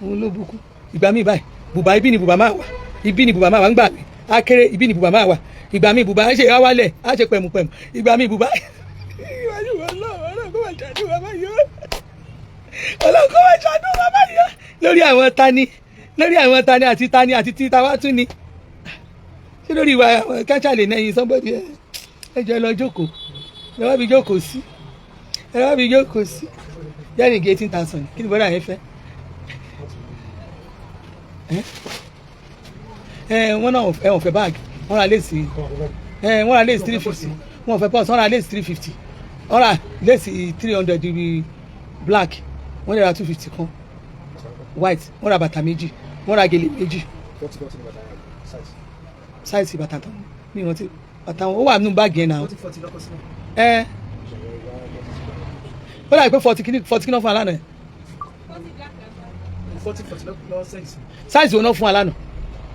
Òun ló bukú. Ìgbà míì báyìí, bùbá ibi ni bùbá máa wà, ibi ni bùbá máa wà. Ń gbà mí akéré, ibi ni bùbá máa wà. Ìgbà míì bùbá ṣe wálẹ̀, á ṣe pẹ̀mùpẹ̀mù. Ìgbà míì bùbá ìwájú. Ọlọ́run kó máa ṣàánú bàbá yìí ó, Ọlọ́run kó máa ṣàánú bàbá yìí ó. Lórí àwọn tani, lórí àwọn tani àti tani àti títa wá tún ni ṣé lórí ìwà àwọn kẹ́sàlẹ̀ náà? Somebody, ẹ jẹ́ lọ jókòó, ẹ wá bí jókòó sí, ẹ wá bí jókòó sí. Yẹ́nì gé 18,000. Kí ni bọ́dà yẹn fẹ́? Ẹ wọ́n náà, ẹ wọ́n fẹ́ báàgì, wọ́n ra lace, ẹ wọ́n ra lace 350. Wọ́n fẹ́ pọ́s, wọ́n ra lace 350, wọ́n ra lace 300 bíi black, wọ́n lè ra 250 kan white, wọ́n ra bàtà méjì, wọ́n ra gèlè méjì. 40 40 ní bàtà size. Size bàtà tán ní ìrántí bàtà wọn, ó wà nínú báàgì yẹn náà. 40 40 lọ́kọ̀ sílẹ̀. Ẹ ó dàbí pé 40 kìíní, 40 kìíní fún alánà yẹn. 40 40 lọ́ sẹ́yìn. Size wo náà fún alánà?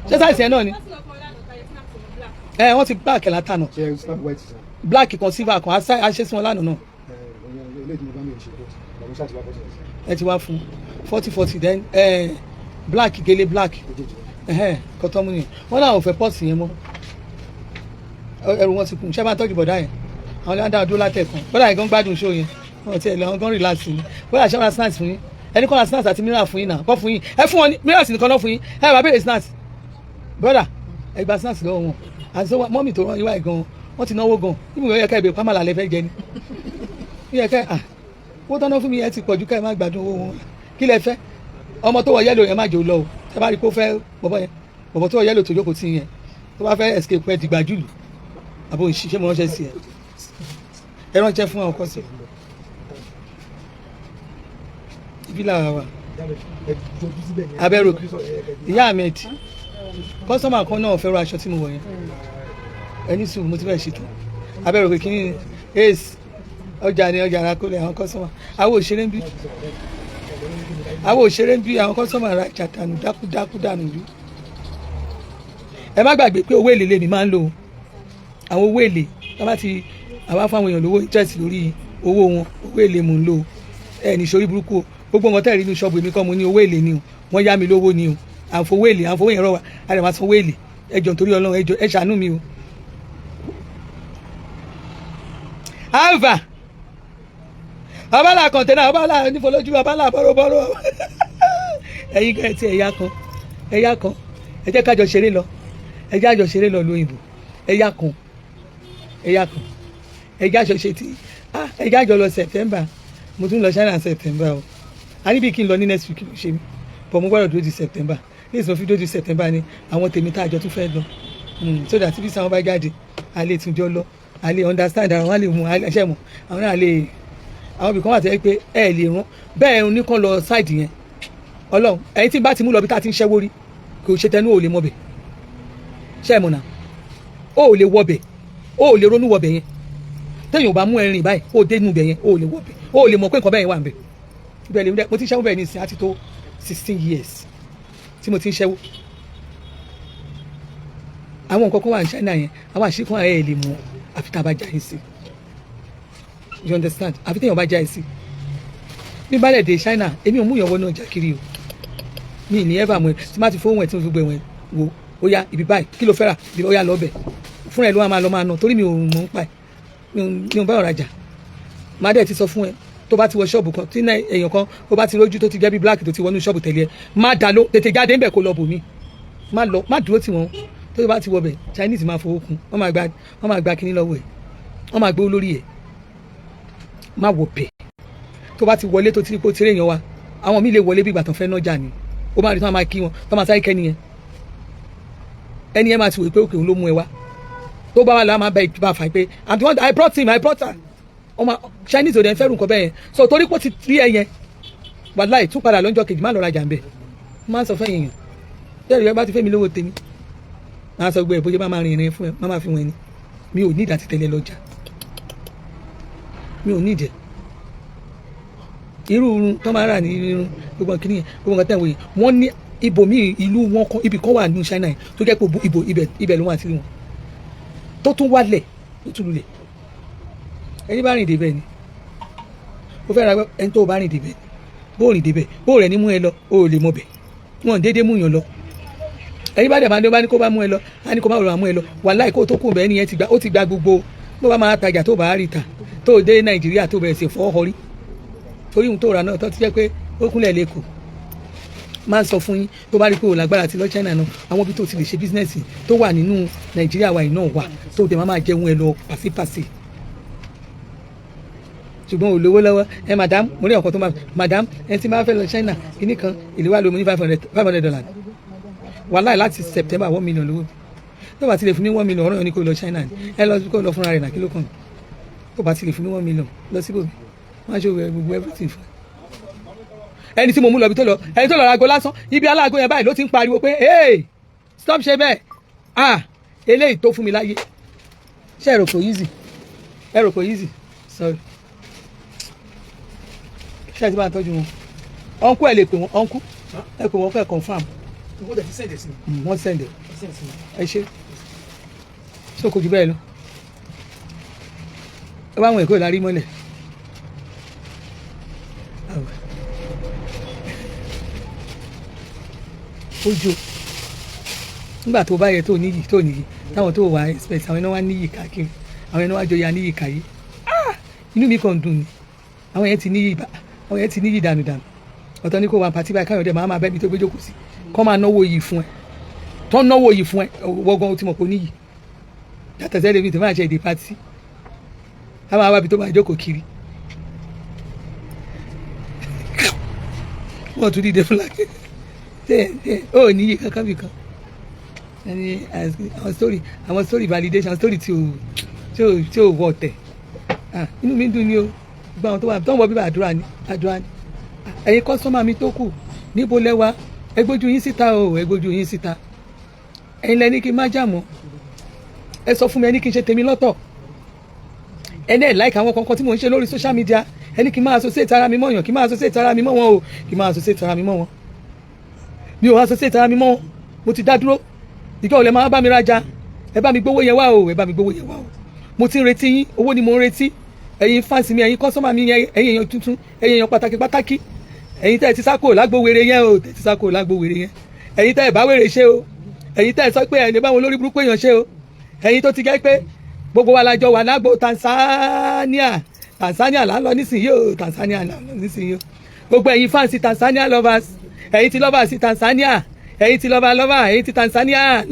Ṣé size yẹn náà ni? Ẹ wọ́n ti black látànà. Ṣe ẹ snap white sir? Black kan, silver kan, a ṣe sí wọn lánàá náà. Ẹ ilé ìdìbò bá mi ò ṣe bọ́ọ̀tì bàbá ṣáà ti wá bọ́ọ̀tì yẹn. Ẹ ti wá fún 40 40, then black, gèlè black. Méjèèjì. Ẹhẹn kọtọmú ni wọn náà ò fẹ́ pọ́ọ̀sì yẹn mọ́. Ẹrù wọn ti kún. Ṣé máa tọ́jú bọ̀dá yẹn? Àwọn lè dá dúró látẹ̀kùn. Bọ́dà yẹn gan gbádùn show yẹn, wọn ti ẹ̀ lọ gan relax ni. Bọ́dà ṣé wọn ra snacks fún yín? Ẹni kọ́ ra snacks àti mineral fún yín náà kọ́ fún yín. Ẹ fún wọn ní minerals nìkan náà fún yín. Ẹ bá béèrè snacks, bọ́dà, ẹ gba snacks lọ́wọ́ wọn. Àti sọ mọ́mì tó rán yín wáyé gan, wọ́n ti náwó gan. Níbi ìwé yẹ ká ìbèrè pàmàlà lẹ fẹ́ jẹ ni yẹ ká à owó tọ́ná fún mi yẹn ti pọ̀jù. Ká ẹ má gbádùn owó wọn. Kí lẹ fẹ́? Ọmọ tó wọ yellow yẹn, má jò lọ o. Ẹ bá rí i pé ó fẹ́ bọ̀bọ̀ yẹn, bọ̀bọ̀ tó wọ yellow tó jókòó tì yẹn, tó bá fẹ́ escape, ẹ dìgbà jùlù. Àbò ìṣiṣẹ́ mo ránṣẹ́ sí ẹ, ẹ ránṣẹ́ fún àwọn kọ́sì ibi làwà wà. Abẹ́rò ìyá Ahmed, customer kan náà fẹ́ rọ aṣọ tí mo wọ̀ yẹn. Ẹni sùn, mo ti fẹ́ ṣètò abẹ́rò pé kíní ace ọjà ni ọjà àràkólẹ̀. Àwọn customer, àwọn òṣèré ń bí, àwọn òṣèré ń bí. Àwọn customer ra jàdánù dákúdákú dànù bí. Ẹ má gbàgbé pé owó èlé lèmi máa ń lò ó. Àwọn owó èlé tá bá ti àwa fáwọn èèyàn lówó, interest lórí owó wọn, owó èlé mò ń lò ó. Ẹ ní sórí burúkú o. Gbogbo nǹkan tẹ̀rí inú ṣọ́ọ̀bù, èmi kọ́ mo ní, owó èlé ni o. Wọ́n yá mi lówó ni o. À ń fowó èlé, à ń fowó yẹn rọ wa, a lè máa sanwó èlé. Ẹ jọ̀ọ́, nítorí Ọlọ́run, ẹ jọ̀ọ́, ẹ ṣàánú mi o. Alva ọbálà kọ̀ǹtẹ́nà, ọbálà onífọlójú, ọbálà bọ́rọ̀bọ́rọ̀. Ẹ̀yin kan ti ẹ̀yà kan, ẹ̀yà kan, ẹ jẹ́ kájọ ṣeré lọ, ẹ jẹ́ àjọ ṣeré lọ lóyìnbó. Ẹ̀yà kan, ẹ̀yà kan, ẹ jẹ́ àjọ ṣe tí, ah, ẹ jẹ́ àjọ lọ September. Mo tún lọ China September o. A níbi kí n lọ ní next week ló ṣe mí, but mo gbọ́dọ̀ dúró di September. Ní ìsìn fi dúró di September ni àwọn tèmi tá àjọ tún fẹ́ lọ, so that bí sáwọn bá jáde, a lè tún jọ lọ, a lè understand ara wọn, a lè mú ṣe mọ̀ àwọn náà lè. Àwọn ibìkan wà tẹ́ pé ẹ lè rán bẹ́ẹ̀ ní kàn lọ side yẹn. Ọlọ́run, ẹ̀yin tí n bá ti mú lọ bí tá a ti ń ṣẹ́wó rí, kò ṣe tẹnu ò lè mọ̀ bẹ̀. Ṣé ẹ mọ̀ náà? Ó ò lè wọbẹ̀, ó ò lè ronú wọbẹ̀ yẹn. Téèyàn ò bá mú ẹrin báyìí, ó dé inú bẹ̀ yẹn, ó ò lè wọbẹ̀, ó ò lè mọ̀ pé nǹkan bẹ́ẹ̀ yẹn wà ń bẹ̀. Ibẹ̀ lè mo ti ń ṣẹ́wó bẹ́ẹ̀ ní ìsìn àti tó 16 years tí mo ti ń ṣẹ́wó. Àwọn nǹkan kan wà ní China yẹn, àwọn àṣírí kan ẹ̀ lè mọ̀ àfi tá a bá já yín sí. You understand? Àfi téèyàn bá já yín sí. Bí bá lẹ̀ dé China, èmi ò mú ìyàwó náà jà kiri o. Mi ní ever mọ̀ tí má ti fowó ẹ̀ tí mo fi gbé wọn wo. Ó yá, ibi báyìí, kí ló fẹ́ rà? Ibi ó yá, lọ bẹ̀ fúnra ẹ̀ ló wà, máa lọ máa ná, torí mi ò mọ̀ ń pa ẹ̀. Mi ò bá ọ̀rajà. Má dẹ̀ ti sọ fún ẹ, tó bá ti wọ ṣọ́ọ̀bù kan tí náà èèyàn kan ó bá ti rójú tó ti jẹ́ bí black tó ti wọnú ṣọ́ọ̀bù tẹ̀lé ẹ, má dá ló, tètè jáde ńbẹ̀ kó lọ bò mí. Má lọ, má dúró tì wọ́n. Tó bá ti wọ bẹ̀, Chinese máa fowó kún, wọ́n máa gba kinní lọ́wọ́ ẹ̀, wọ́n máa gbówó lórí ẹ̀. Má wọ bẹ̀. Tó bá ti wọlé, tó ti rí pé ó ti rí èèyàn wa, àwọn míì lè wọlé bí ìgbà tán fẹ́ nájà ni. Ó máa rí tí wọ́n máa kí wọn, tó máa sáré kẹ́ nìyẹn. Ẹni yẹn máa ti wò pé òkè òun ló mú ẹ wá. Tó bá wà lọ́wọ́, máa bẹ ìbá fà pé, "I'm the one, I brought him, I brought her." Ọmọ Chinese ò dẹ̀ ń fẹ́rù nǹkan bẹ́ẹ̀ yẹn. So torí pé ó ti rí ẹ yẹn, wàláì, tún padà lọ́jọ́ kejì, má lọ rajà ń bẹ̀. Má sọ fẹ́ yẹn bẹ́ẹ̀ rí ẹ bá ti fẹ́ mi lówó tèmi, má sọ gbé ẹ bóyá má máa rìnrìn fún ẹ, má máa fi wọn ẹni. Mi ò ní ìdá ti tẹ̀lé lọ́jà, mi ò ní ìdẹ irú irun tó máa rà ní irun, gbogbo kìnìyàn, gbogbo nǹkan tẹ̀ wòye. Wọ́n ní ibòmíì, ìlú wọn kan, ibì kan wà ní China yẹn tó jẹ́ pé ibo ibẹ̀ ló wà sí wọn, tó tún wálẹ̀, tó tún lulẹ̀. Ẹni bá rìn débẹ̀ ni ó fẹ́ ra. Ẹni tó bá rìn débẹ̀, bó rìn débẹ̀, bó rẹ̀ ní mú ẹ lọ, ó lè mọ bẹ̀. Wọn déédéé mú yàn lọ. Ẹni bá dẹ̀ máa ní, ó bá ní kó bá mú ẹ lọ, á ní kó má rọra mú ẹ lọ. Wàláì, kó tó kù bẹ́ẹ̀ ni yẹn ti gba, ó ti gba gbogbo. Bó bá máa tajà, tó bá rí ta, tó dé Nàìjíríà, tó bẹ̀rẹ̀ sí fọ́ ọrí torí ohun tó rà náà, tó ti jẹ́ pé ó kúnlẹ̀ lẹ́kọ̀ọ́. Máa ń sọ fún yín, tó bá rí pé o lágbára ti lọ China náà, àwọn ibi tó ti lè ṣe business tó wà nínú Nàìjíríà wa yìí náà wà, tó dẹ̀ máa máa jẹun ẹ lọ pàṣípàṣí. Ṣùgbọ́n ò lówó lọ́wọ́ ẹ. Madam, mo rí ọkọ tó máa, madam, ẹ ti máa fẹ́ lọ China, kíní kan ìlú wa ló mo ní 500, $500. Wàláì, láti September, 1 million lówó. Tó bá ti lè fún mi 1 million, ọ̀rọ̀ yẹn ni kò lọ China ni. Ẹ lọ, kó lọ fúnra rẹ̀ náà. Kí ló kàn mí? Tó bá ti lè fún mi 1 million, lọ síbòmí, wọ́n á ṣe gbogbo everything fún ẹ. Ẹni tí mo mú lọ ibi tó lọ, ẹni tó lọ ra aago lásán, ibi aláàgó yẹn báyìí ló ti ń pariwo pé, "Hey, stop, ṣe bẹ́ẹ̀." Ah, eléyìí tó fún mi láyé. Ṣé ẹ rò kò easy? Ẹ rò kò easy? Sorry. Ṣé ẹ ti bá ń tọ́jú wọn? Uncle, ẹ lè pè wọ́n. Uncle, ẹ pè wọ́n, fẹ́ confirm. Wọ́n dẹ̀ ti send ẹ̀ sí mi. Wọ́n send ẹ̀. Send ẹ̀ sí mi. Ẹ ṣe ṣé kò jù bẹ́ẹ̀ lọ? Ẹ bá àwọn èkó ìlarí mọ́lẹ̀. Àwẹ̀. Ojo nígbà tó bá yẹ tó níyì, tó níyì, táwọn tó wà expect, àwọn ẹni wá níyì káàkiri, àwọn ẹni wá jọyà níyì káyé. Ah, inú mi kàn dùn ni. Àwọn yẹn ti níyì bá, àwọn yẹn ti níyì dànù dànù. Ọ̀tọ̀ ní kò wá party báyìí, káyọ̀dé máa máa bẹ́ẹ̀ bí tó gbé jókòó sí, kọ́ máa náwó yìí fún ẹ, tó ń náwó yìí fún ẹ, wọ́gán ó ti mọ̀ pé ó níyì. Yàtọ̀ sẹ́lẹ̀ mi tó máa ṣe èdè party, a máa wábi tó máa jókòó kiri. Wọ́n tún dìde fúlàkì ó níyì kankan bì kan. Ẹni àwọn story validation story tí o wọ tẹ̀. Ah, inú mi dùn ni o. Gbogbo àwọn tó wà tó ń wọ bíbá, àdúrà ni, àdúrà ni. Ẹ̀yin customer mi tó kù, níbo lẹ́wà? Ẹ gbójú yín síta o, ẹ gbójú yín síta. Ẹ̀yin lẹ́ni kí n má jà mọ́. Ẹ sọ fún mi, ẹni kí n ṣe tèmi lọ́tọ̀. Ẹni ẹ̀ like àwọn kankan tí mò ń ṣe lórí social media, ẹni kí n máa associate ara mi mọ́ yàn, kí n máa associate ara mi mọ́ wọn o, kí n máa associate ara mi mọ́ wọn. Mi ò associate ara mi mọ́ wọn, mo ti dá dúró. Ìjọ òlẹ̀ máa bá mi rajà. Ẹ bá mi gbówó yẹn wá o, ẹ bá mi gbówó yẹn wá o. Mo ti ń retí yín, owó ni mo ń retí. Ẹ̀yin fans mi, ẹ̀yin customer mi yẹn, ẹ̀yin èèyàn tuntun, ẹ̀yin èèyàn pàtàkì pàtàkì, ẹ̀yin tẹ́ ẹ ti sá kúrò lágbo wèrè yẹn o, tẹ́ ẹ ti sá kúrò lágbo wèrè yẹn, ẹ̀yin tẹ́ ẹ bá wèrè ṣe o, ẹ̀yin tẹ́ ẹ sọ pé ẹ̀ lè bá wọn lórí burúkú èèyàn ṣe o, ẹ̀yin tó ti jẹ́ pé gbogbo wa la jọ wà lágbo Tanzania. Tanzania là ń lọ nísìnyí o, Tanzania là ń lọ nísìnyí o. Gbogbo ẹ̀yin fans Tanzania lovers, ẹ̀yin ti lovers Tanzania, ẹ̀yin ti lover lover, ẹ̀yin ti Tanzania,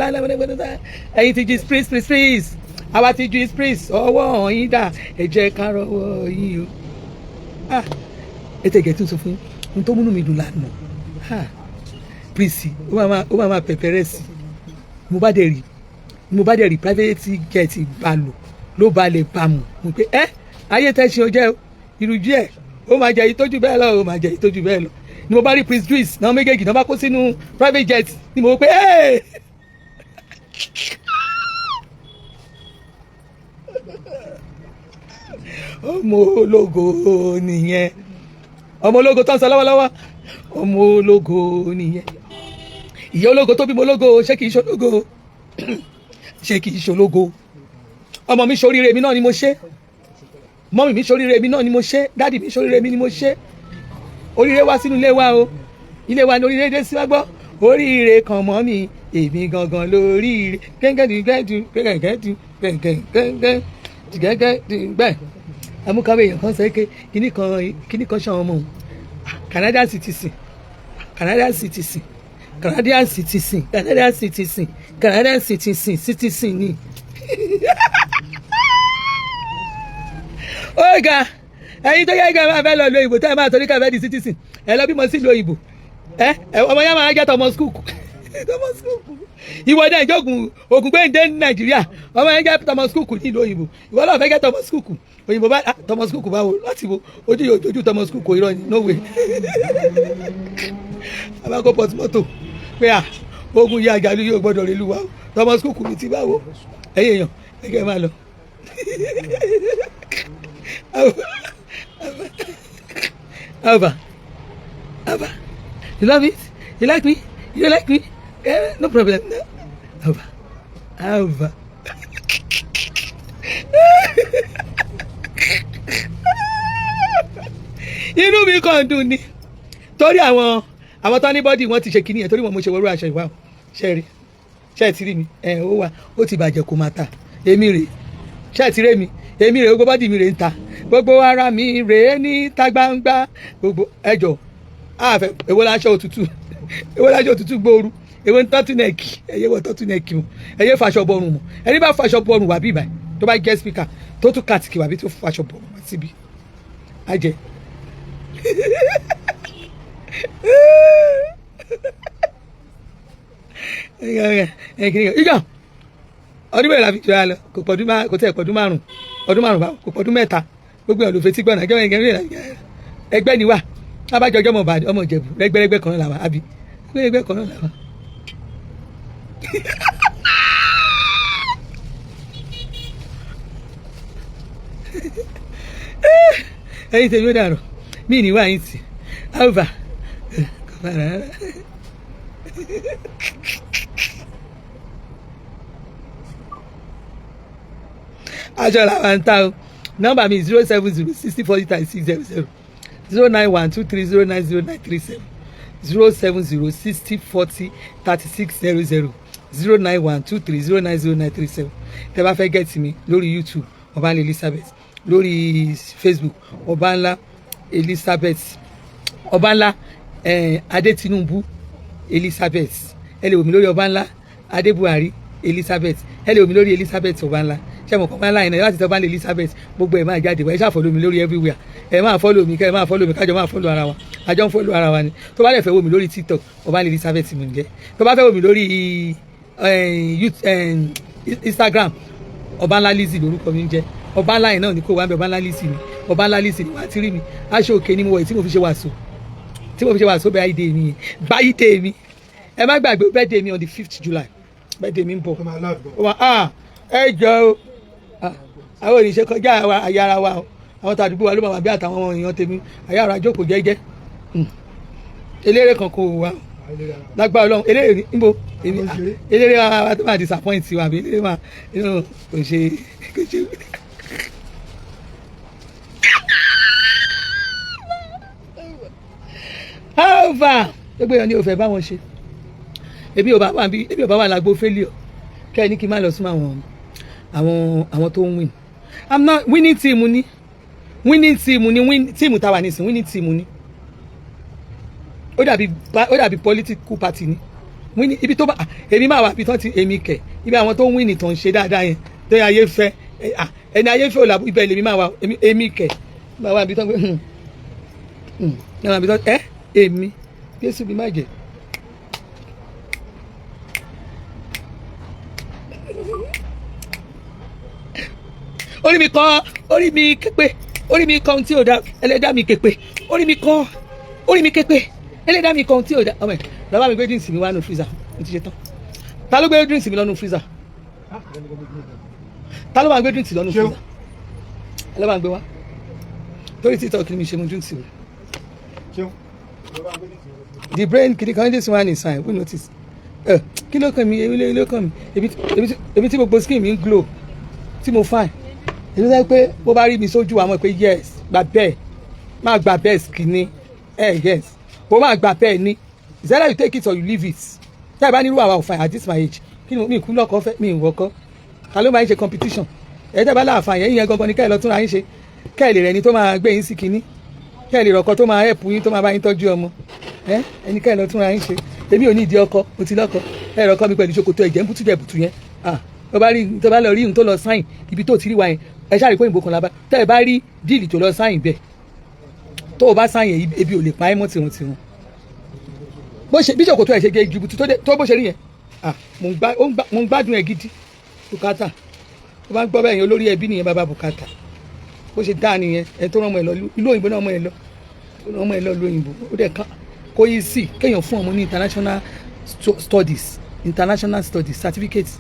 ẹ̀yin ti ju spritz spritz spritz, àwa ti ju spritz, ọwọ́ yín dà? Ẹ jẹ́ ká rọwọ́ yín o. Ah, ètò ìgẹ̀ tí n sọ fún yín, ohun tó múnú mi dùn lánàá. Ah, Prissy, ó máa pẹ̀pẹ̀rẹ̀ sí. Mo bá dẹ̀ rí private jet balò ló balẹ̀ bàmù. Mo pé ẹ́ ayé tẹ́ ṣe ọjẹ́ o, ìrújú ẹ̀ ó máa jẹ ìtọ́jú bẹ́ẹ̀ lọ, ó máa jẹ ìtọ́jú bẹ́ẹ̀ lọ. Ni mo bá rí Prince Juice náà, méjèèjì náà bá kó sínú private jet, ni mo pé ẹ́ ọmọ ológo nìyẹn, ọmọ ológo tó ń sọ lọ́wọ́lọ́wọ́, ọmọ ológo nìyẹn. Ìyá ológo tó bímọ ológo, ṣé kìí ṣológo? Ṣé kìí ṣológo? Ọmọ mi ṣoríire, mi náà ni mo ṣe. Mummy mi ṣoríire, mi náà ni mo ṣe. Daddy mi ṣoríire, mi ni mo ṣe. Oríire wá sínú ilé wa o, ilé wa ní oríire dé sí. Wá gbọ́ oríire kan mọ́ mi, èmi gangan lóríire. Gẹ́gẹ́dù gẹ́gẹ́dù gẹ́gẹ́dù gẹ́gẹ́dù gbẹ́ amúkàwé. Èèyàn kan sọ pé kíní kan, kíní kan ṣan ọmọ òun, Canadian citizen, Canadian citizen, Canadian citizen, Canadian citizen, Canadian citizen, citizen ni. Ó ga. Ẹ̀yin tó yẹ kí ẹ máa fẹ́ lọ lo ìbò, tẹ́ ẹ máa torí ká fẹ́ di citizen, ẹ lọ bímọ sílùú òyìnbó. Ẹ ẹ, ọmọ yẹn máa jẹ́ Thomas Cook, Thomas Cook. Ìwọ náà ìjọgùn ògùn gbẹ̀ǹdé ní Nàìjíríà, ọmọ yẹn jẹ́ Thomas Cook ní ìlú òyìnbó. Ìwọ náà fẹ́ jẹ́ Thomas Cook òyìnbó bá. Ah, Thomas Cook báwo? Láti wo ojú yóò ojú Thomas Cook? Irọ́ ni, no way. Abákó pọ̀tù mọ́tò pé à ogun yìí, àjálù yóò gbọ́dọ̀ rẹ̀ lù wá o. Thomas Cook mi ti báwo? Ẹ̀yin èèyàn, ẹ kẹ́ ẹ máa lọ. Alva, Alva, you love it? You like me? You like me? Eh, no problem. Alva, Alva. Inú mi kàn dùn ni torí àwọn tó ní body wọn ti ṣe kíní yẹn, torí wọn mo ṣe wọlé aṣọ ìwà o. Ṣe rí? Ṣe ti rí mi? Ẹ ó wà, ó ti bàjẹ́, kó máa ta. Èmi rè, ṣe ti rí mi? Èmi rè, gbogbo body mi rè ń ta, gbogbo ara mi rè é níta gbangba. Gbogbo ẹjọ àfẹ, èwo láṣọ òtútù? Èwo láṣọ òtútù gbóoru? Èwo ń turtleneck? Ẹyẹ wọ turtleneck mu, ẹyẹ faṣọ bọrùn mu. Ẹni bá faṣọ bọrùn wà bí ibà tó bá jẹ́ speaker tó tún kàtìkì wà bí tó faṣọ bọrùn wá síbi àjẹ. Ìjọ ọdún mẹ́rin la fi jọra lọ, kò pọ̀dún, kò tẹ̀ pọ̀dún 5, ọdún 5 báwo, kò pọ̀dún 3. Gbogbo ẹ̀ ló fetí gbọ́nà ẹgbẹ́ ni wà abájọjọ́ ọmọ Ìbàdàn, ọmọ Ìjẹ̀bú, rẹ́gbẹ́rẹ́gbẹ́ kan náà làwà, àbí rẹ́gbẹ́rẹ́gbẹ́ kan náà làwà. Ẹ̀yin tèmi, ó dàrọ mí ní wáyé tì alva kò bá rárá. Aṣọ làwọn ń ta o. Nọ́mbà mi 07060403600, 09123090937, 07060403600, 09123090937. Tẹ́ bá fẹ́ get mi lórí YouTube, Ọbanla Elizabeth, lórí Facebook, Ọbanla Elizabeth, Ọbanla Adé Tinubu Elizabeth. Ẹ lè wò mí lórí Ọbanla Adé Buhari Elizabeth. Ẹ lè wò mí lórí Elizabeth Ọbanla. Ṣé mo kàn máa ń láyìn náà láti tọ́ Ọbanla Elizabeth, gbogbo ẹ̀ máa jáde wá. Ẹ ṣáà follow mi lórí everywhere. Ẹ máa follow mi, kẹ́ ẹ máa follow mi, kájọ máa follow ara wa. Àjọ ń follow ara wa ni. Tó bá dẹ̀ fẹ́ wò mí lórí TikTok, Ọbanla Elizabeth mi nìjẹ́. Tó bá fẹ́ wò mí lórí Instagram, Ọbanla Lizzy lórúkọ mi ń jẹ́. Ọbanla yìí náà ni kò wá ń bẹ. Ọbanla Lizzy ni, Ọbanla Lizzy ni wàá ti rí mi. Aṣọ òkè ni mo wọ̀ yìí tí mo fi ṣe wàásù, tí mo fi ṣe wàásù. Birthday mi yẹn, birthday mi, ẹ má gbàgbé birthday mi on the 5th July. Birthday mi ń bọ̀. Ó máa loud gan. Ó máa, ah, ẹ jọ o. Ah, àwọn oníṣẹ́ kọjá àwa àyàrá wa o. Àwọn tàdúgbò wa ló máa wà bí àtàwọn èèyàn tèmi àyàrá jókòó jẹ́jẹ́. Eléré kan kò wá o. Lágbára Ọlọ́run, eléré ní níbo èmi? Àwọn òṣèré. Eléré wa tó máa disappoint wa, àbí eléré wa kò ṣe, kò ṣe. Alva, gbogbo èèyàn ni ò fẹ́ bá wọn ṣe. Ebi ò bá wà bí ebi ò bá wà lágbo failure, kẹ́ ẹ ní kí n má lọ súnmọ́ àwọn tó ń win. I'm not winning team ni, winning team ni, win team táwa nísìn, winning team ni. Ó dàbí political party ni winning. Ibi tó bá, ah, èmi máa wà ibi tán ti èmi kẹ̀, ibi àwọn tó ń win tó ń ṣe dáadáa yẹn tó yẹ ayé fẹ́. Ah, ẹni ayé fẹ́ ò làbú ibẹ̀ lèmi máa wà. Èmi kẹ̀ máa wà ibi tán pé máa wà ibi tán ẹ èmi Jésù bí má jẹ. Orí mi kọ́, orí mi képe, orí mi kọ́ ohun tí ò dá, ẹlẹ́dàá mi képe, orí mi kọ́, orí mi képe, ẹlẹ́dàá mi kọ́ ohun tí ò dá. Ọmọ ẹ̀ lọ́wọ́ mi gbé drinks mi wá nù freezer, mo ti ṣe tán. Ta ló gbé drinks mi lọ́nu freezer? Ta ló máa gbé drinks lọ́nu freezer? Ẹ lọ́ máa gbé wá torí TikTok ni mi ṣe mu drinks mi. Ṣeun. The brain kìdí kan, this one is fine. Who notice ẹ? Kí ló kàn mí? Èmi ló kàn mí. Èmi tí gbogbo skin mi ń glow, tí mo fine, èmi sọ pé bó bá rí mi sójú àwọn pé yes, gbà bẹ́ẹ̀, máa gbà bẹ́ẹ̀ skinny ẹ, yes, bó máa gbà bẹ́ẹ̀ ni. It's either you take it or you leave it. Tí a bá nírú àwa ò fine at this my age, kí ni mi kú lọ́kọ́ fẹ́ mi ìwọ́kọ́? Ta ló máa ń ṣe competition? Ẹ tẹ́ bá láàfin yẹn, yẹn gangan ni kẹ́ ẹ lọ túnra yín ṣe, kẹ́ ẹ lè rẹ̀ ni tó máa gbé yín sí kinní, kẹ́ ẹ lè rọ̀kọ tó máa help yín, tó máa bá yín tọ́jú ọmọ ẹ. Ẹni kẹ́ ẹ lọ túnra yín ṣe. Èmi ò ní ìdí ọkọ, mo ti lọ́kọ. Ẹ rọ̀kọ mi pẹ̀lú ṣòkòtò ẹ̀jẹ̀ ń bútú jẹ̀ bùtù yẹn. Ah, tó bá rí, tó bá lọ rí ohun tó lọ sign ibi tó ti rí wa yẹn, ẹ ṣáà rí pé òyìnbó kan lábá. Tẹ́ ẹ bá rí deal tó lọ sign bẹ́ẹ̀, tó o bá sign yẹn, ebi ò lè pa ẹ́ mọ́ tìrun tìrun. Bó ṣe bí ṣòkòtò ẹ̀ ṣe gé jìbìtì tó bó ṣe rí yẹn, ah, mo ń gbádùn ẹ̀ gidi. Bùkátà tó bá ń gbọ́ bẹ́ẹ̀ yẹn, olórí ẹbí nìyẹn, bàbá bùkátà. Bó ṣe dáa nìyẹn. Ẹ tó rán ọmọ ẹ lọ ìlú òyìnbó náà, ọmọ ẹ lọ, ó rán ọmọ ẹ lọ ìlú òyìnbó, ó dẹ̀ ká kó yí sí kéèyàn fún ọmọ ní international studies, international studies certificate.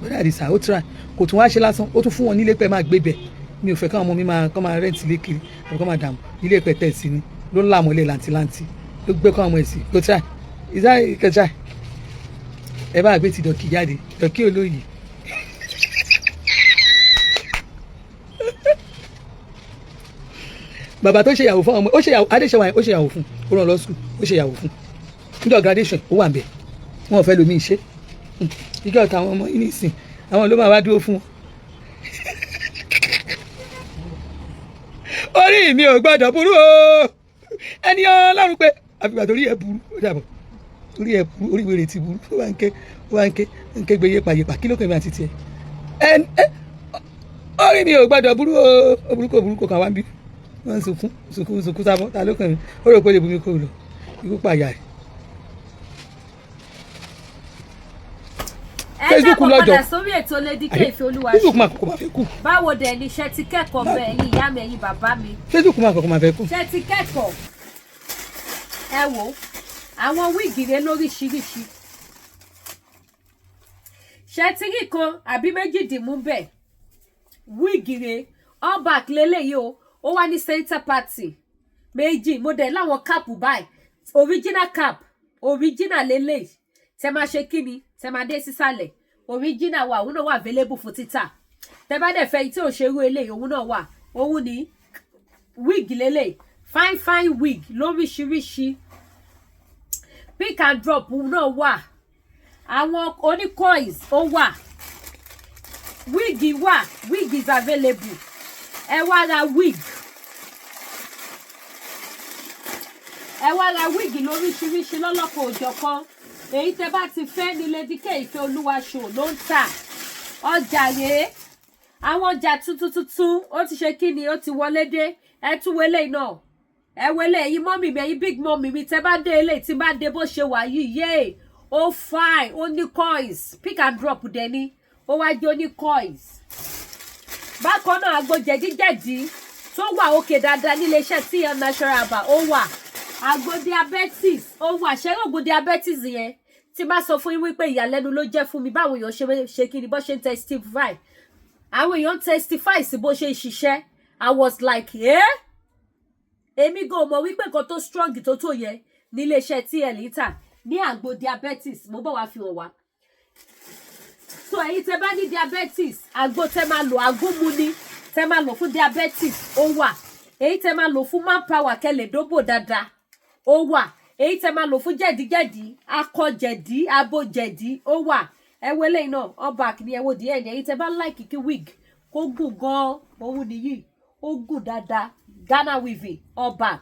Bọ́dà àdìsá, ó try, kò tún wá ṣe lásán, ó tún fún wọn nílé pẹ́ máa gbé bẹ̀. Mi ò fẹ́ káwọn ọmọ mi máa kọ́ máa rent ilé kiri àbí kọ́ máa dààmú. Ilé pẹ̀ tẹ̀ sí ni ló ń làmọ́lẹ̀ làǹtìlanti ló gbé kọ́ ọmọ ẹ̀ sí. Kò try, ìsá kò try. Ẹ bá gbé ti dọ̀kì jáde, dọ̀kì olóyè. Bàbá tó ṣèyàwó fún ọmọ, ó ṣèyàwó adéṣèwà, ó ṣèyàwó fún, ó rán lọ school, ó ṣèyàwó fún níjọ́ graduation, ó wà ń bẹ̀, wọn ò fẹ́ lomi ṣe ìjọ táwọn ọmọ yìí nìsín, àwọn ló máa wá dúró fún wọn. Orí mi ò gbọ́dọ̀ burú o, ẹni Ọlọ́run pé àfìgbà torí ẹ burú, ó dàbọ̀, orí ẹ burú, orí wèrè ti burú. Ó wá ń ké, ó wá ń ké, ń ké gbé yépa yépa. Kí ló kàn mí àti tiẹ̀? Ẹ ẹ, orí mi ò gbọ́dọ̀ burú o, ó burú kò burú kò kàn wá ń bí. Wọ́n ń sunkún sunkún sunkún sábọ́. Ta ló kàn mí? Ó rò pé lè bu mi kó lọ ikú pàyà ẹ̀. Ẹ Facebook káàbọ̀ lọ́jọ́. padà sórí ètò Lady K Ìfẹ́ Olúwa. Facebook máa kọ́kọ́ máa fẹ́ kú. Báwo dẹ̀ ni? Iṣẹ́ ti kẹ́kọ̀ọ́ bẹ́ẹ̀, ẹ̀yin ìyá mi, ẹ̀yin bàbá mi? Facebook máa kọ́kọ́ máa fẹ́ kú. Ṣe ti kẹ́kọ̀ọ́? Ẹ wò ó, àwọn wig rẹ lóríṣiríṣi. Ṣe ti rí kan àbí méjì dìmú bẹ́ẹ̀? Wig rẹ all back lélẹ́yìí o, ó wá ní center party méjì. Mo dẹ̀ láwọn cap báyìí, original cap, original lélẹ́yìí. Tẹ máa ṣe kí ni, tẹ máa dé sísàlẹ̀. Original wà, òun náà wà available fún títà. Tẹ bá dẹ̀ fẹ́ tí ò ṣerú eléyìí, òun náà wà. Òun ní wig lélẹ̀, fine fine wig lóríṣiríṣi. Pick and drop náà wà, àwọn oní coils ó wà, wig wà, wig is available. Ẹ wá ra wig, ẹ wá ra wig lóríṣiríṣi lọ́lọ́kan òjọ̀kan. Èyí tẹ bá ti fẹ́ ní Lady K Ìfẹ́ Olúwa show ló ń tà. Ọjà rèé, àwọn ọjà tuntun tuntun, ó ti ṣe kí ni, ó ti wọlé dé. Ẹ tún wọlé náà, ẹ wọlé. Ẹ̀yin mummy mi, ẹ̀yin big mummy mi, tẹ bá dé eléyìí, tí bá dé bó ṣe wà yìí, yéè, ó fine, ó ní coins, pick and drop dẹ̀ ni, ó wá jẹ́ ó ní coins. Bákan náà, àgbo jẹ̀díjẹ̀dí tó wà òkè dáadáa nílé iṣẹ́ TL Natural Herbal, ó wà. Àgbo diabetes, ó wà. Ṣẹ́rọ̀ ògùn diabetes yẹn tí bá sọ fún yín wípé ìyàlẹ́nu ló jẹ́ fún mi báwọn èèyàn ṣe kí ni, bó ṣe ń testify, àwọn èèyàn testify sí bó ṣe ń ṣiṣẹ́. I was like, eh? Èmi gan mọ̀ wípé nǹkan tó strong tó yẹn nílé iṣẹ́ TL tà ní àgbo diabetes. Mo bọ̀ wá fi hàn wá. So ẹ̀yin tẹ́ bá ní diabetes, àgbo tẹ́ máa lò, àgúnmu ni tẹ́ máa lò fún diabetes, ó wà. Èyí tẹ́ máa lò fún manpower kẹ́ lè dóbò dáadáa, ó wà. Èyí tẹ́ máa lò fún jẹ̀díjẹ̀dí, akọ jẹ̀dí, abo jẹ̀dí, ó wà. Ẹ wo eléyìí náà, all back ni. Ẹ wo díẹ̀ ní. Ẹ̀yin tẹ́ bá like kí wig kó gùn gan, òun nìyí, ó gùn dáadáa. Ghana weaving, all back,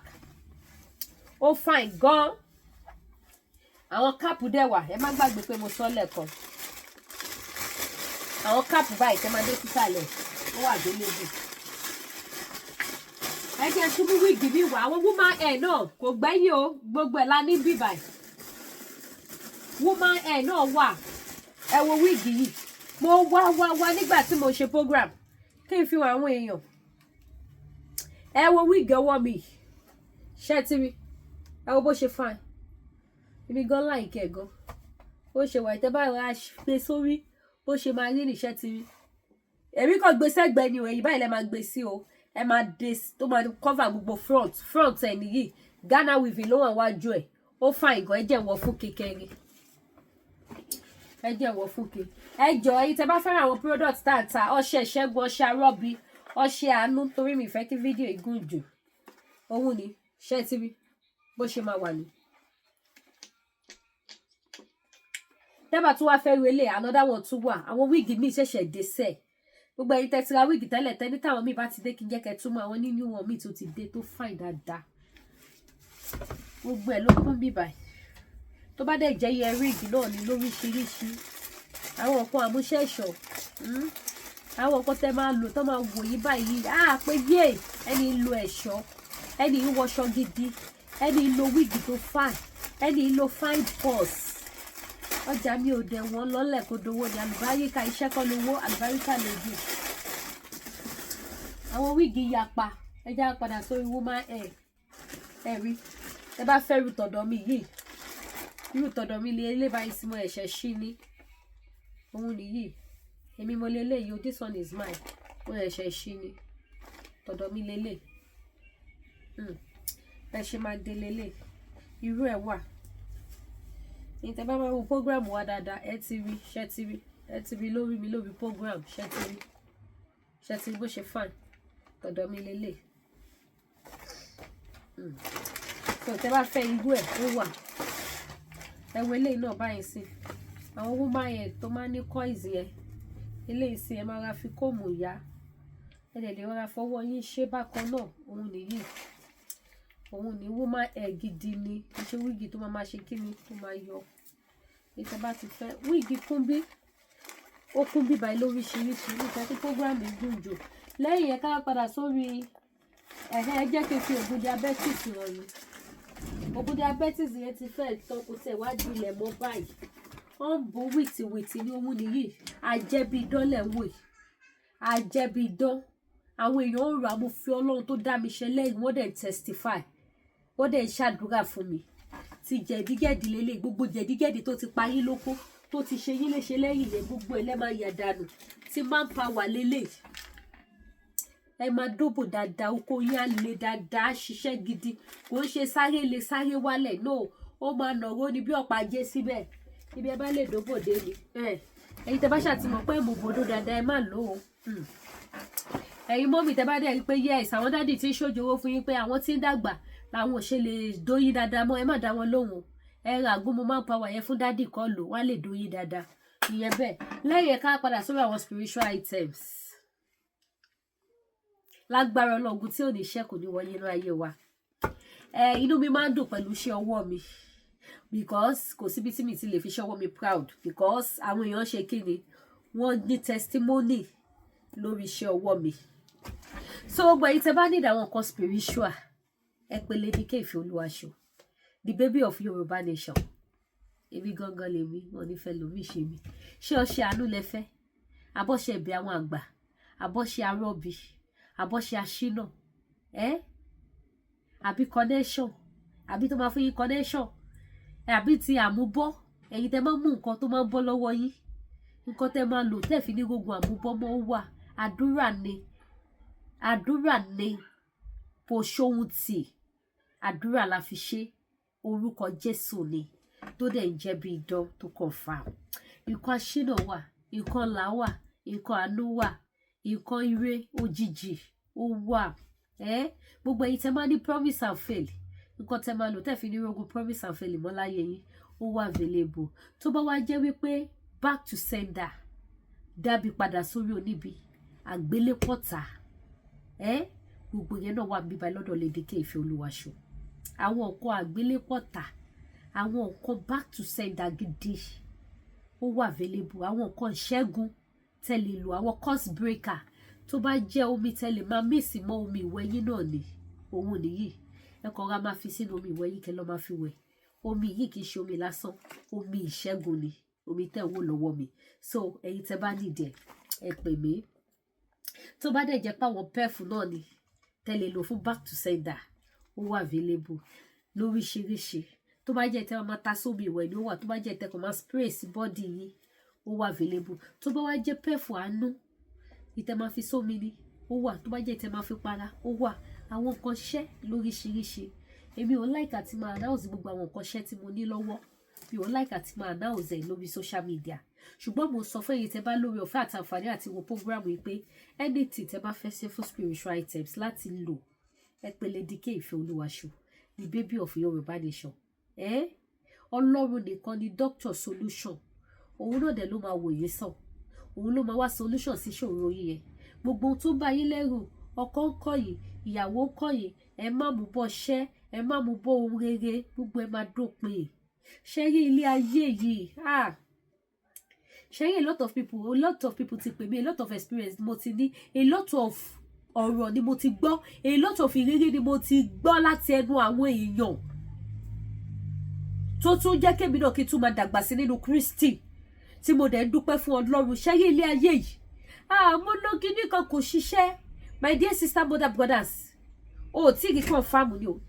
ó fine gan. Àwọn cap dẹ̀ wà. Ẹ má gbàgbé pé mo sọ lẹ́ẹ̀kan, àwọn cap báyìí tẹ́ máa dé sísàlẹ̀, ó wà available. Ẹ jẹ́ tún mú wig mi wá. Àwọn woman hair náà kò gbẹ́yìn o, gbogbo ẹ̀ la ní bí báyìí. Woman hair náà wà. Ẹ wo wig yìí, mo wá wá wá nígbà tí mo ṣe program kí n fi hàn àwọn èèyàn. Ẹ wo wig ọwọ́ mi, ṣé ti rí? Ẹ wo bó ṣe fine. Èmi gan like ẹ̀ gan bó ṣe wà. Ìtẹ́ báyìí wá gbé sórí, bó ṣe máa rí níṣẹ́ ti rí. Èmi kàn gbé sẹ́gbẹ̀ẹ́ ni o, èyí báyìí lẹ máa gbé sí o. Ẹ máa dé tó máa cover gbogbo front. Front ẹ nìyí, Ghana weaving ló wà wájú ẹ̀. Ó fine gan. Ẹ jẹ́ wọ fún kékeré, ẹ jẹ́ wọ fún ké. Ẹ jọ, ẹ̀yin tẹ́ bá fẹ́ràn àwọn product tá à ń ta, ọṣẹ ìṣẹ́gun, ọṣẹ arọ́bí, ọṣẹ àánú, torí mi fẹ́ kí fídíò yìí gùn jù. Òun ni ṣé ti rí bó ṣe máa wà ní. Tẹ́bà tún wá fẹ́ relé, another one tún wà. Àwọn wig míì ṣẹ̀ṣẹ̀ dé sẹ́ẹ̀. Gbogbo ẹ̀yin tẹ́ ti ra wig tẹ́lẹ̀, tẹ́ ní táwọn míì bá ti dé kí n jẹ́ kẹ́ túmọ̀, àwọn nínú wọn míì tó ti dé tó fine dáadáa, gbogbo ẹ̀ ló kún bíbà. Tó bá dẹ̀ jẹ́ earring náà ní lóríṣiríṣi, àwọn nǹkan àmúṣẹ́ṣọ̀, àwọn nǹkan tẹ́ máa lò tó máa wò yí báyìí á pé yé, ẹni ń lo ẹ̀ṣọ́, ẹni ń wọṣọ gidi, ẹni ń lo wig tó fine. Ẹni lo fine purse. Ọjà mi ò dẹ̀ wọ́n lọ́lẹ̀ kó dowó ní àlùbáríkà. Iṣẹ́ kọ́ lówó, àlùbáríkà lójú. Àwọn wig yapa. Ẹ já padà sórí human hair. Ẹ rí, ẹ bá fẹ́ irú tọ̀dọ̀ mi yìí, irú tọ̀dọ̀ mi lè lè báyìí sí. Mo ẹ̀ṣẹ̀ ṣí ní òun nìyí. Èmi mo lè léyìí o. This one is mine. Mo ẹ̀ṣẹ̀ ṣí ní tọ̀dọ̀ mi lélẹ̀. Ẹ ṣe máa dé lélẹ̀. Irú ẹ̀ wà ní tẹ́ bá máa wo program wa dáadáa. Ẹ ti rí, ṣẹ́ ti rí? Ẹ ti rí lórí mi lórí program. Ṣẹ́ ti rí? Ṣẹ́ ti rí bó ṣe fine? Tọ̀dọ̀ mi lélẹ̀. So tẹ́ bá fẹ́ irú ẹ̀, ó wà. Ẹ wo eléyìí náà báyìí sí. Àwọn human hair tó máa ní coils yẹn, eléyìí sí, ẹ máa ra fi comb yá. Ẹ dẹ̀ lè rọra fọwọ́ yín ṣe bákan náà. Òun nìyí, òun ní human hair gidi ni. Kì í ṣe wig tó máa máa ṣe kí ni, tó máa yọ. Ìtẹ́ bá ti fẹ́ wig kún bí, ó kún bí báyìí lóríṣiríṣi. Nípa tí program gùn jù lẹ́yìn yẹn, ká padà sórí ẹ̀hẹ́. Ẹ jẹ́ kí n fi ògùn diabetes hàn yín. Ògùn diabetes yẹn ti fẹ́ tán, kò tẹ̀ wá di ilẹ̀ mọ́ báyìí. Wọ́n ń bo wìtìwìtì ní. Òun nìyí, àjẹbí idán lẹ̀ ń wò yìí. Àjẹbí idán. Àwọn èèyàn ń rà. Mo fi Ọlọ́run tó dá mi ṣe lẹ́yìn. Wọ́n dẹ̀ ń testify, wọ́n dẹ̀ ń ṣàdúrà fún mi. Ti jẹ̀díjẹ̀dí lélẹ̀, gbogbo jẹ̀díjẹ̀dí tó ti parí lóko, tó ti ṣe yín léṣe lẹ́yìn yẹn, gbogbo ẹ̀ lẹ́ máa yà dànù. Ti manpower lélẹ̀, ẹ máa dóbò dáadáa, oko yín á le dáadáa, á ṣiṣẹ́ gidi. Kò ń ṣe sáré lè sáré wálẹ̀, no. Ó máa nàró ni bí ọ̀pá ajé síbẹ̀. Ibi ẹ bá lè dóbò dé ni. Ẹ̀yin tẹ́ bá ṣàtìmọ̀ pé mo bòdó dáadáa, ẹ má lò ó. Ẹ̀yin mummy, tẹ́ bá dẹ̀ rí pé yes, àwọn daddy tí ń ṣòjòwò fún yín pé àwọn tí ń dàgbà làwọn ò ṣe lè dóyín dáadáa mọ́, ẹ má dá wọn lóhùn. Ẹ ra àgúnmu manpower yẹn fún daddy kọ́ lò, wọ́n á lè dóyín dáadáa. Ìyẹn bẹ́ẹ̀. Lẹ́yìn, ká padà sórí àwọn spiritual items. Lágbára Ọlọ́run, tí ò ní ṣẹ́ kò ní wọlé inú ayé wa. Ẹ inú mi máa ń dùn pẹ̀lú iṣẹ́ ọwọ́ mi because kò síbi tí mi ti lè fi iṣẹ́ ọwọ́ mi proud, because àwọn èèyàn ṣe kí ni, wọ́n ní testimony lórí iṣẹ́ ọwọ́ mi. So gbogbo ẹ̀yin tẹ́ bá need àwọn nǹkan spiritual, ẹ pè Lady K Ìfẹ́ Olúwaṣọ, the baby of Yorùbá nation. Èmi gangan lèmi wọn nífẹ̀ẹ́ lómi ṣe mi. Ṣé ọṣẹ àánú lẹ fẹ́, àbọ̀ṣe ẹ̀bẹ̀ àwọn àgbà, àbọ̀ṣe arọ́bì, àbọ̀ṣe aṣínà ẹ́, àbí connection, àbí tó máa fún yín connection, àbí ti àmúbọ́? Ẹ̀yin tẹ́ máa ń mú nǹkan tó máa ń bọ́ lọ́wọ́ yín, nǹkan tẹ́ máa lò tẹ́ fi ní gbogbo àmúbọ́ mọ́ wà. Àdúrà ni, àdúrà ni, kò ṣóhun tì. Àdúrà la fi ṣe. Orúkọ Jésù ni tó dẹ̀ ń jẹ́ bí idán tó confirm. Nǹkan aṣínà wà, nǹkan là wà, nǹkan àánú wà, nǹkan ire òjijì ó wà. Ẹ gbogbo ẹ̀yin tẹ́ máa ní promise and fail, nǹkan tẹ́ máa lò tẹ́ fi ní rogun promise and fail mọ́ láyé yín, ó wà available. Tó bá wá jẹ́ wípé back to sender, dábì padà sórí oníbi, àgbélépọ̀tà, ẹ gbogbo yẹn náà wà bíbá lọ́dọ̀ Lady K Ìfẹ́ Olúwaṣọ. Àwọn nǹkan àgbélépọ̀tà, àwọn nǹkan back to sender gidi, ó wà available. Àwọn nǹkan ìṣẹ́gun tẹ́ lè lò, àwọn curse breaker, tó bá jẹ́ omi tẹ́ lè máa mix mọ́ omi ìwẹ̀ yín náà ni, òun nìyí. Ẹ kàn ra máa fi sínú omi ìwẹ̀ yín, kẹ́ lọ́ máa fi wẹ̀. Omi yìí kì í ṣe omi lásán, omi ìṣẹ́gun ni omi tẹ́ ń wò lọ́wọ́ mi. So ẹ̀yin tẹ́ bá nídìí ẹ̀, ẹ pè mí. Tó bá dẹ̀ jẹ́ pé àwọn perfume náà ni tẹ́ lè lò fún back to sender, ó wà available lóríṣiríṣi. Tó bá jẹ́ tẹ́ máa ta sómi ìwẹ̀ ni, ó wà. Tó bá jẹ́ tẹ́ kàn máa spray sí body yín, ó wà available. Tó bá wá jẹ́ perfume àánú ìtẹ́ máa fi sómi ni, ó wà. Tó bá jẹ́ ìtẹ́ máa fi para, ó wà. Àwọn nǹkan ṣẹ́ lóríṣiríṣi. Èmi ò like àti máa announce gbogbo àwọn nǹkan ṣẹ́ tí mo ní lọ́wọ́. Mi ò like àti máa announce ẹ̀ lórí social media, ṣùgbọ́n mo sọ fún èyí tẹ́ bá lórí ọ̀fẹ́ àti àǹfààní àti wo program yìí pé anything tẹ́ bá fẹ́ ṣe fún spiritual items láti lò, ẹ pè Lady K Ìfẹ́ Olúwaṣọ, the baby of Yorùbá nation. Ẹ Ọlọ́run nìkan ni doctor solution. Òun náà dẹ̀ ló máa wò yín sàn, òun ló máa wá solution sí ìṣòro yín yẹn. Gbogbo ohun tó ń bá yín lẹ́rù, ọkọ ń kọ̀ yìí, ìyàwó ń kọ̀ yìí, ẹ má mú bọ́ ṣẹ́, ẹ má mú bọ́ ohun rere, gbogbo ẹ máa dópin. Ṣé rí ilé ayé yìí, ah, ṣé rí, a lot of people, a lot of people ti pè mí. A lot of experience mo ti ní, a lot of ọ̀rọ̀ ni mo ti gbọ́, a lot of ìrírí ni mo ti gbọ́ láti ẹnu àwọn èèyàn. tó tún jẹ́ kémi náà kí n tún máa dàgbà sí nínú Kristi, tí mo dẹ̀ ń dúpẹ́ fún Ọlọ́run. Ṣẹ́yìn ilé ayé yìí, àmọ́ lókìní kan kò ṣiṣẹ́. My dear sister, mother, brothers, o ò tí ì rí confirm ni o.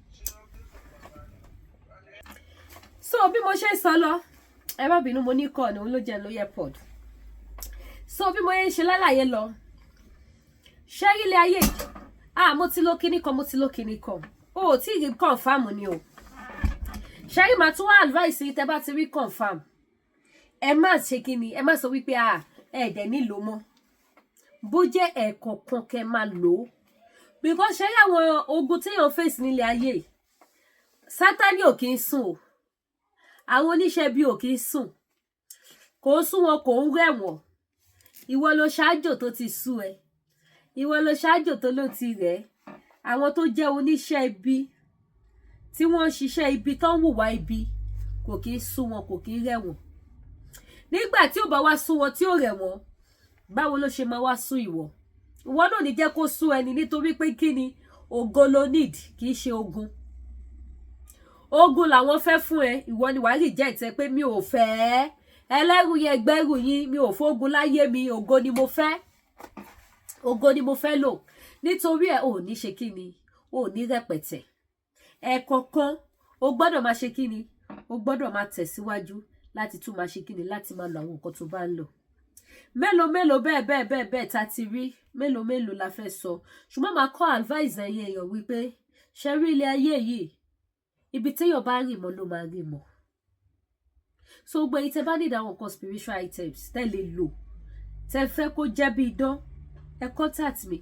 So bí mo ṣe ń sọ lọ, ẹ má bínú, mo ní kọ́ ni òun ló jẹ́ lóye pod. So bí mo ṣe ń ṣe lálàyé lọ, ṣé ilé ayé yìí, ah, mo ti lo kinní kan, mo ti lo kinní kan, o ò tí ì rí confirm ni o. Ṣẹ́rí, màá tún wá advice yìí: tẹ́ bá ti rí confirm, ẹ má ṣe kíni, ẹ má sọ wípé, ah, ẹ dẹ̀ nílò mọ́. Bó jẹ́ ẹ̀ẹ̀kọ̀ọ̀kan kẹ́ máa lò ó, because ṣẹ́rí, àwọn ogun téèyàn face nílé ayé yìí, Sátánì ò kí ń sùn o, àwọn oníṣẹ́ bí ò kí ń sùn, kò ń sún wọn, kò ń rẹ̀ wọ́n. Ìwọ ló ṣáájò tó ti sú ẹ, ìwọ ló ṣáájò tó ló ti rẹ̀. Àwọn tó jẹ́ oníṣẹ́ ibi, tí wọ́n ń ṣiṣẹ́ ibi, tó ń hùwà ibi, kò kí ń sú wọn, kò kí ń rẹ̀ wọ́n. Nígbà tí ò bá wá sú wọn, tí ò rẹ̀ wọ́n, báwo ló ṣe máa wá sú ìwọ? Ìwọ náà ní jẹ́ kó sú ẹni, nítorí pé kí ni? Ògo ló need, kì í ṣe ogun. Ogun làwọn fẹ́ fún ẹ, ìwọ ni wàá reject ẹ pé mi ò fẹ́ ẹlẹ́rù yẹn, gbẹ́rù yín, mi ò fógun láyé mi, ògo ni mo fẹ́, ògo ni mo fẹ́ lò. Nítorí ẹ ò ní ṣe kí ni, ò ní rẹpẹtẹ. Ẹ̀ẹ̀kọ̀ọ̀kan o gbọ́dọ̀ máa ṣe kí ni, o gbọ́dọ̀ máa tẹ̀síwájú láti tún máa ṣe kí ni, láti máa lo àwọn nǹkan tó bá ń lò. Mélòó mélòó bẹ́ẹ̀ bẹ́ẹ̀ bẹ́ẹ̀ bẹ́ẹ̀ tá ti rí, mélòó mélòó la fẹ́ sọ? Ṣùgbọ́n máa kọ́ advice ẹ̀yin èèyàn wípé, ṣe rí ilé ayé yìí, ibi téèyàn bá rìn mọ́ ló máa rìn mọ́. So gbogbo ẹ̀yin tẹ́ bá need àwọn nǹkan spiritual items tẹ́ lè lò, tẹ́ fẹ́ kó jẹ́ bí idán, ẹ contact mi,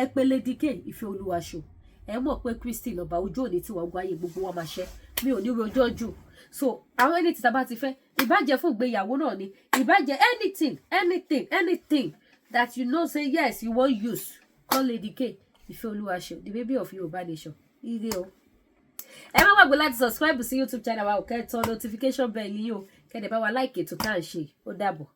ẹ pè Lady K Ìfẹ́ Olúwaṣọ. Ẹ mọ̀ pé Kristi lọ́ba ojú òní tí wọ́n gbọ́ ayé gbogbo wa máa ṣẹ́. Mi ò ní rojọ́ jù. So àwọn anything tá a bá ti fẹ́, ìbàjẹ́ fún ìgbéyàwó náà ni, ìbàjẹ́ anything, anything, anything that you know say yes, you wan use, call Lady K Ìfẹ́ Olúwaṣọ, the baby of Yorùbá nation. Ire o. Ẹ má gbàgbé láti subscribe sí YouTube channel wa, kẹ́ tọ notification bell yín o, kẹ́ dẹ̀ bá wa like ètò tá à ń ṣe. Ó dàbọ̀.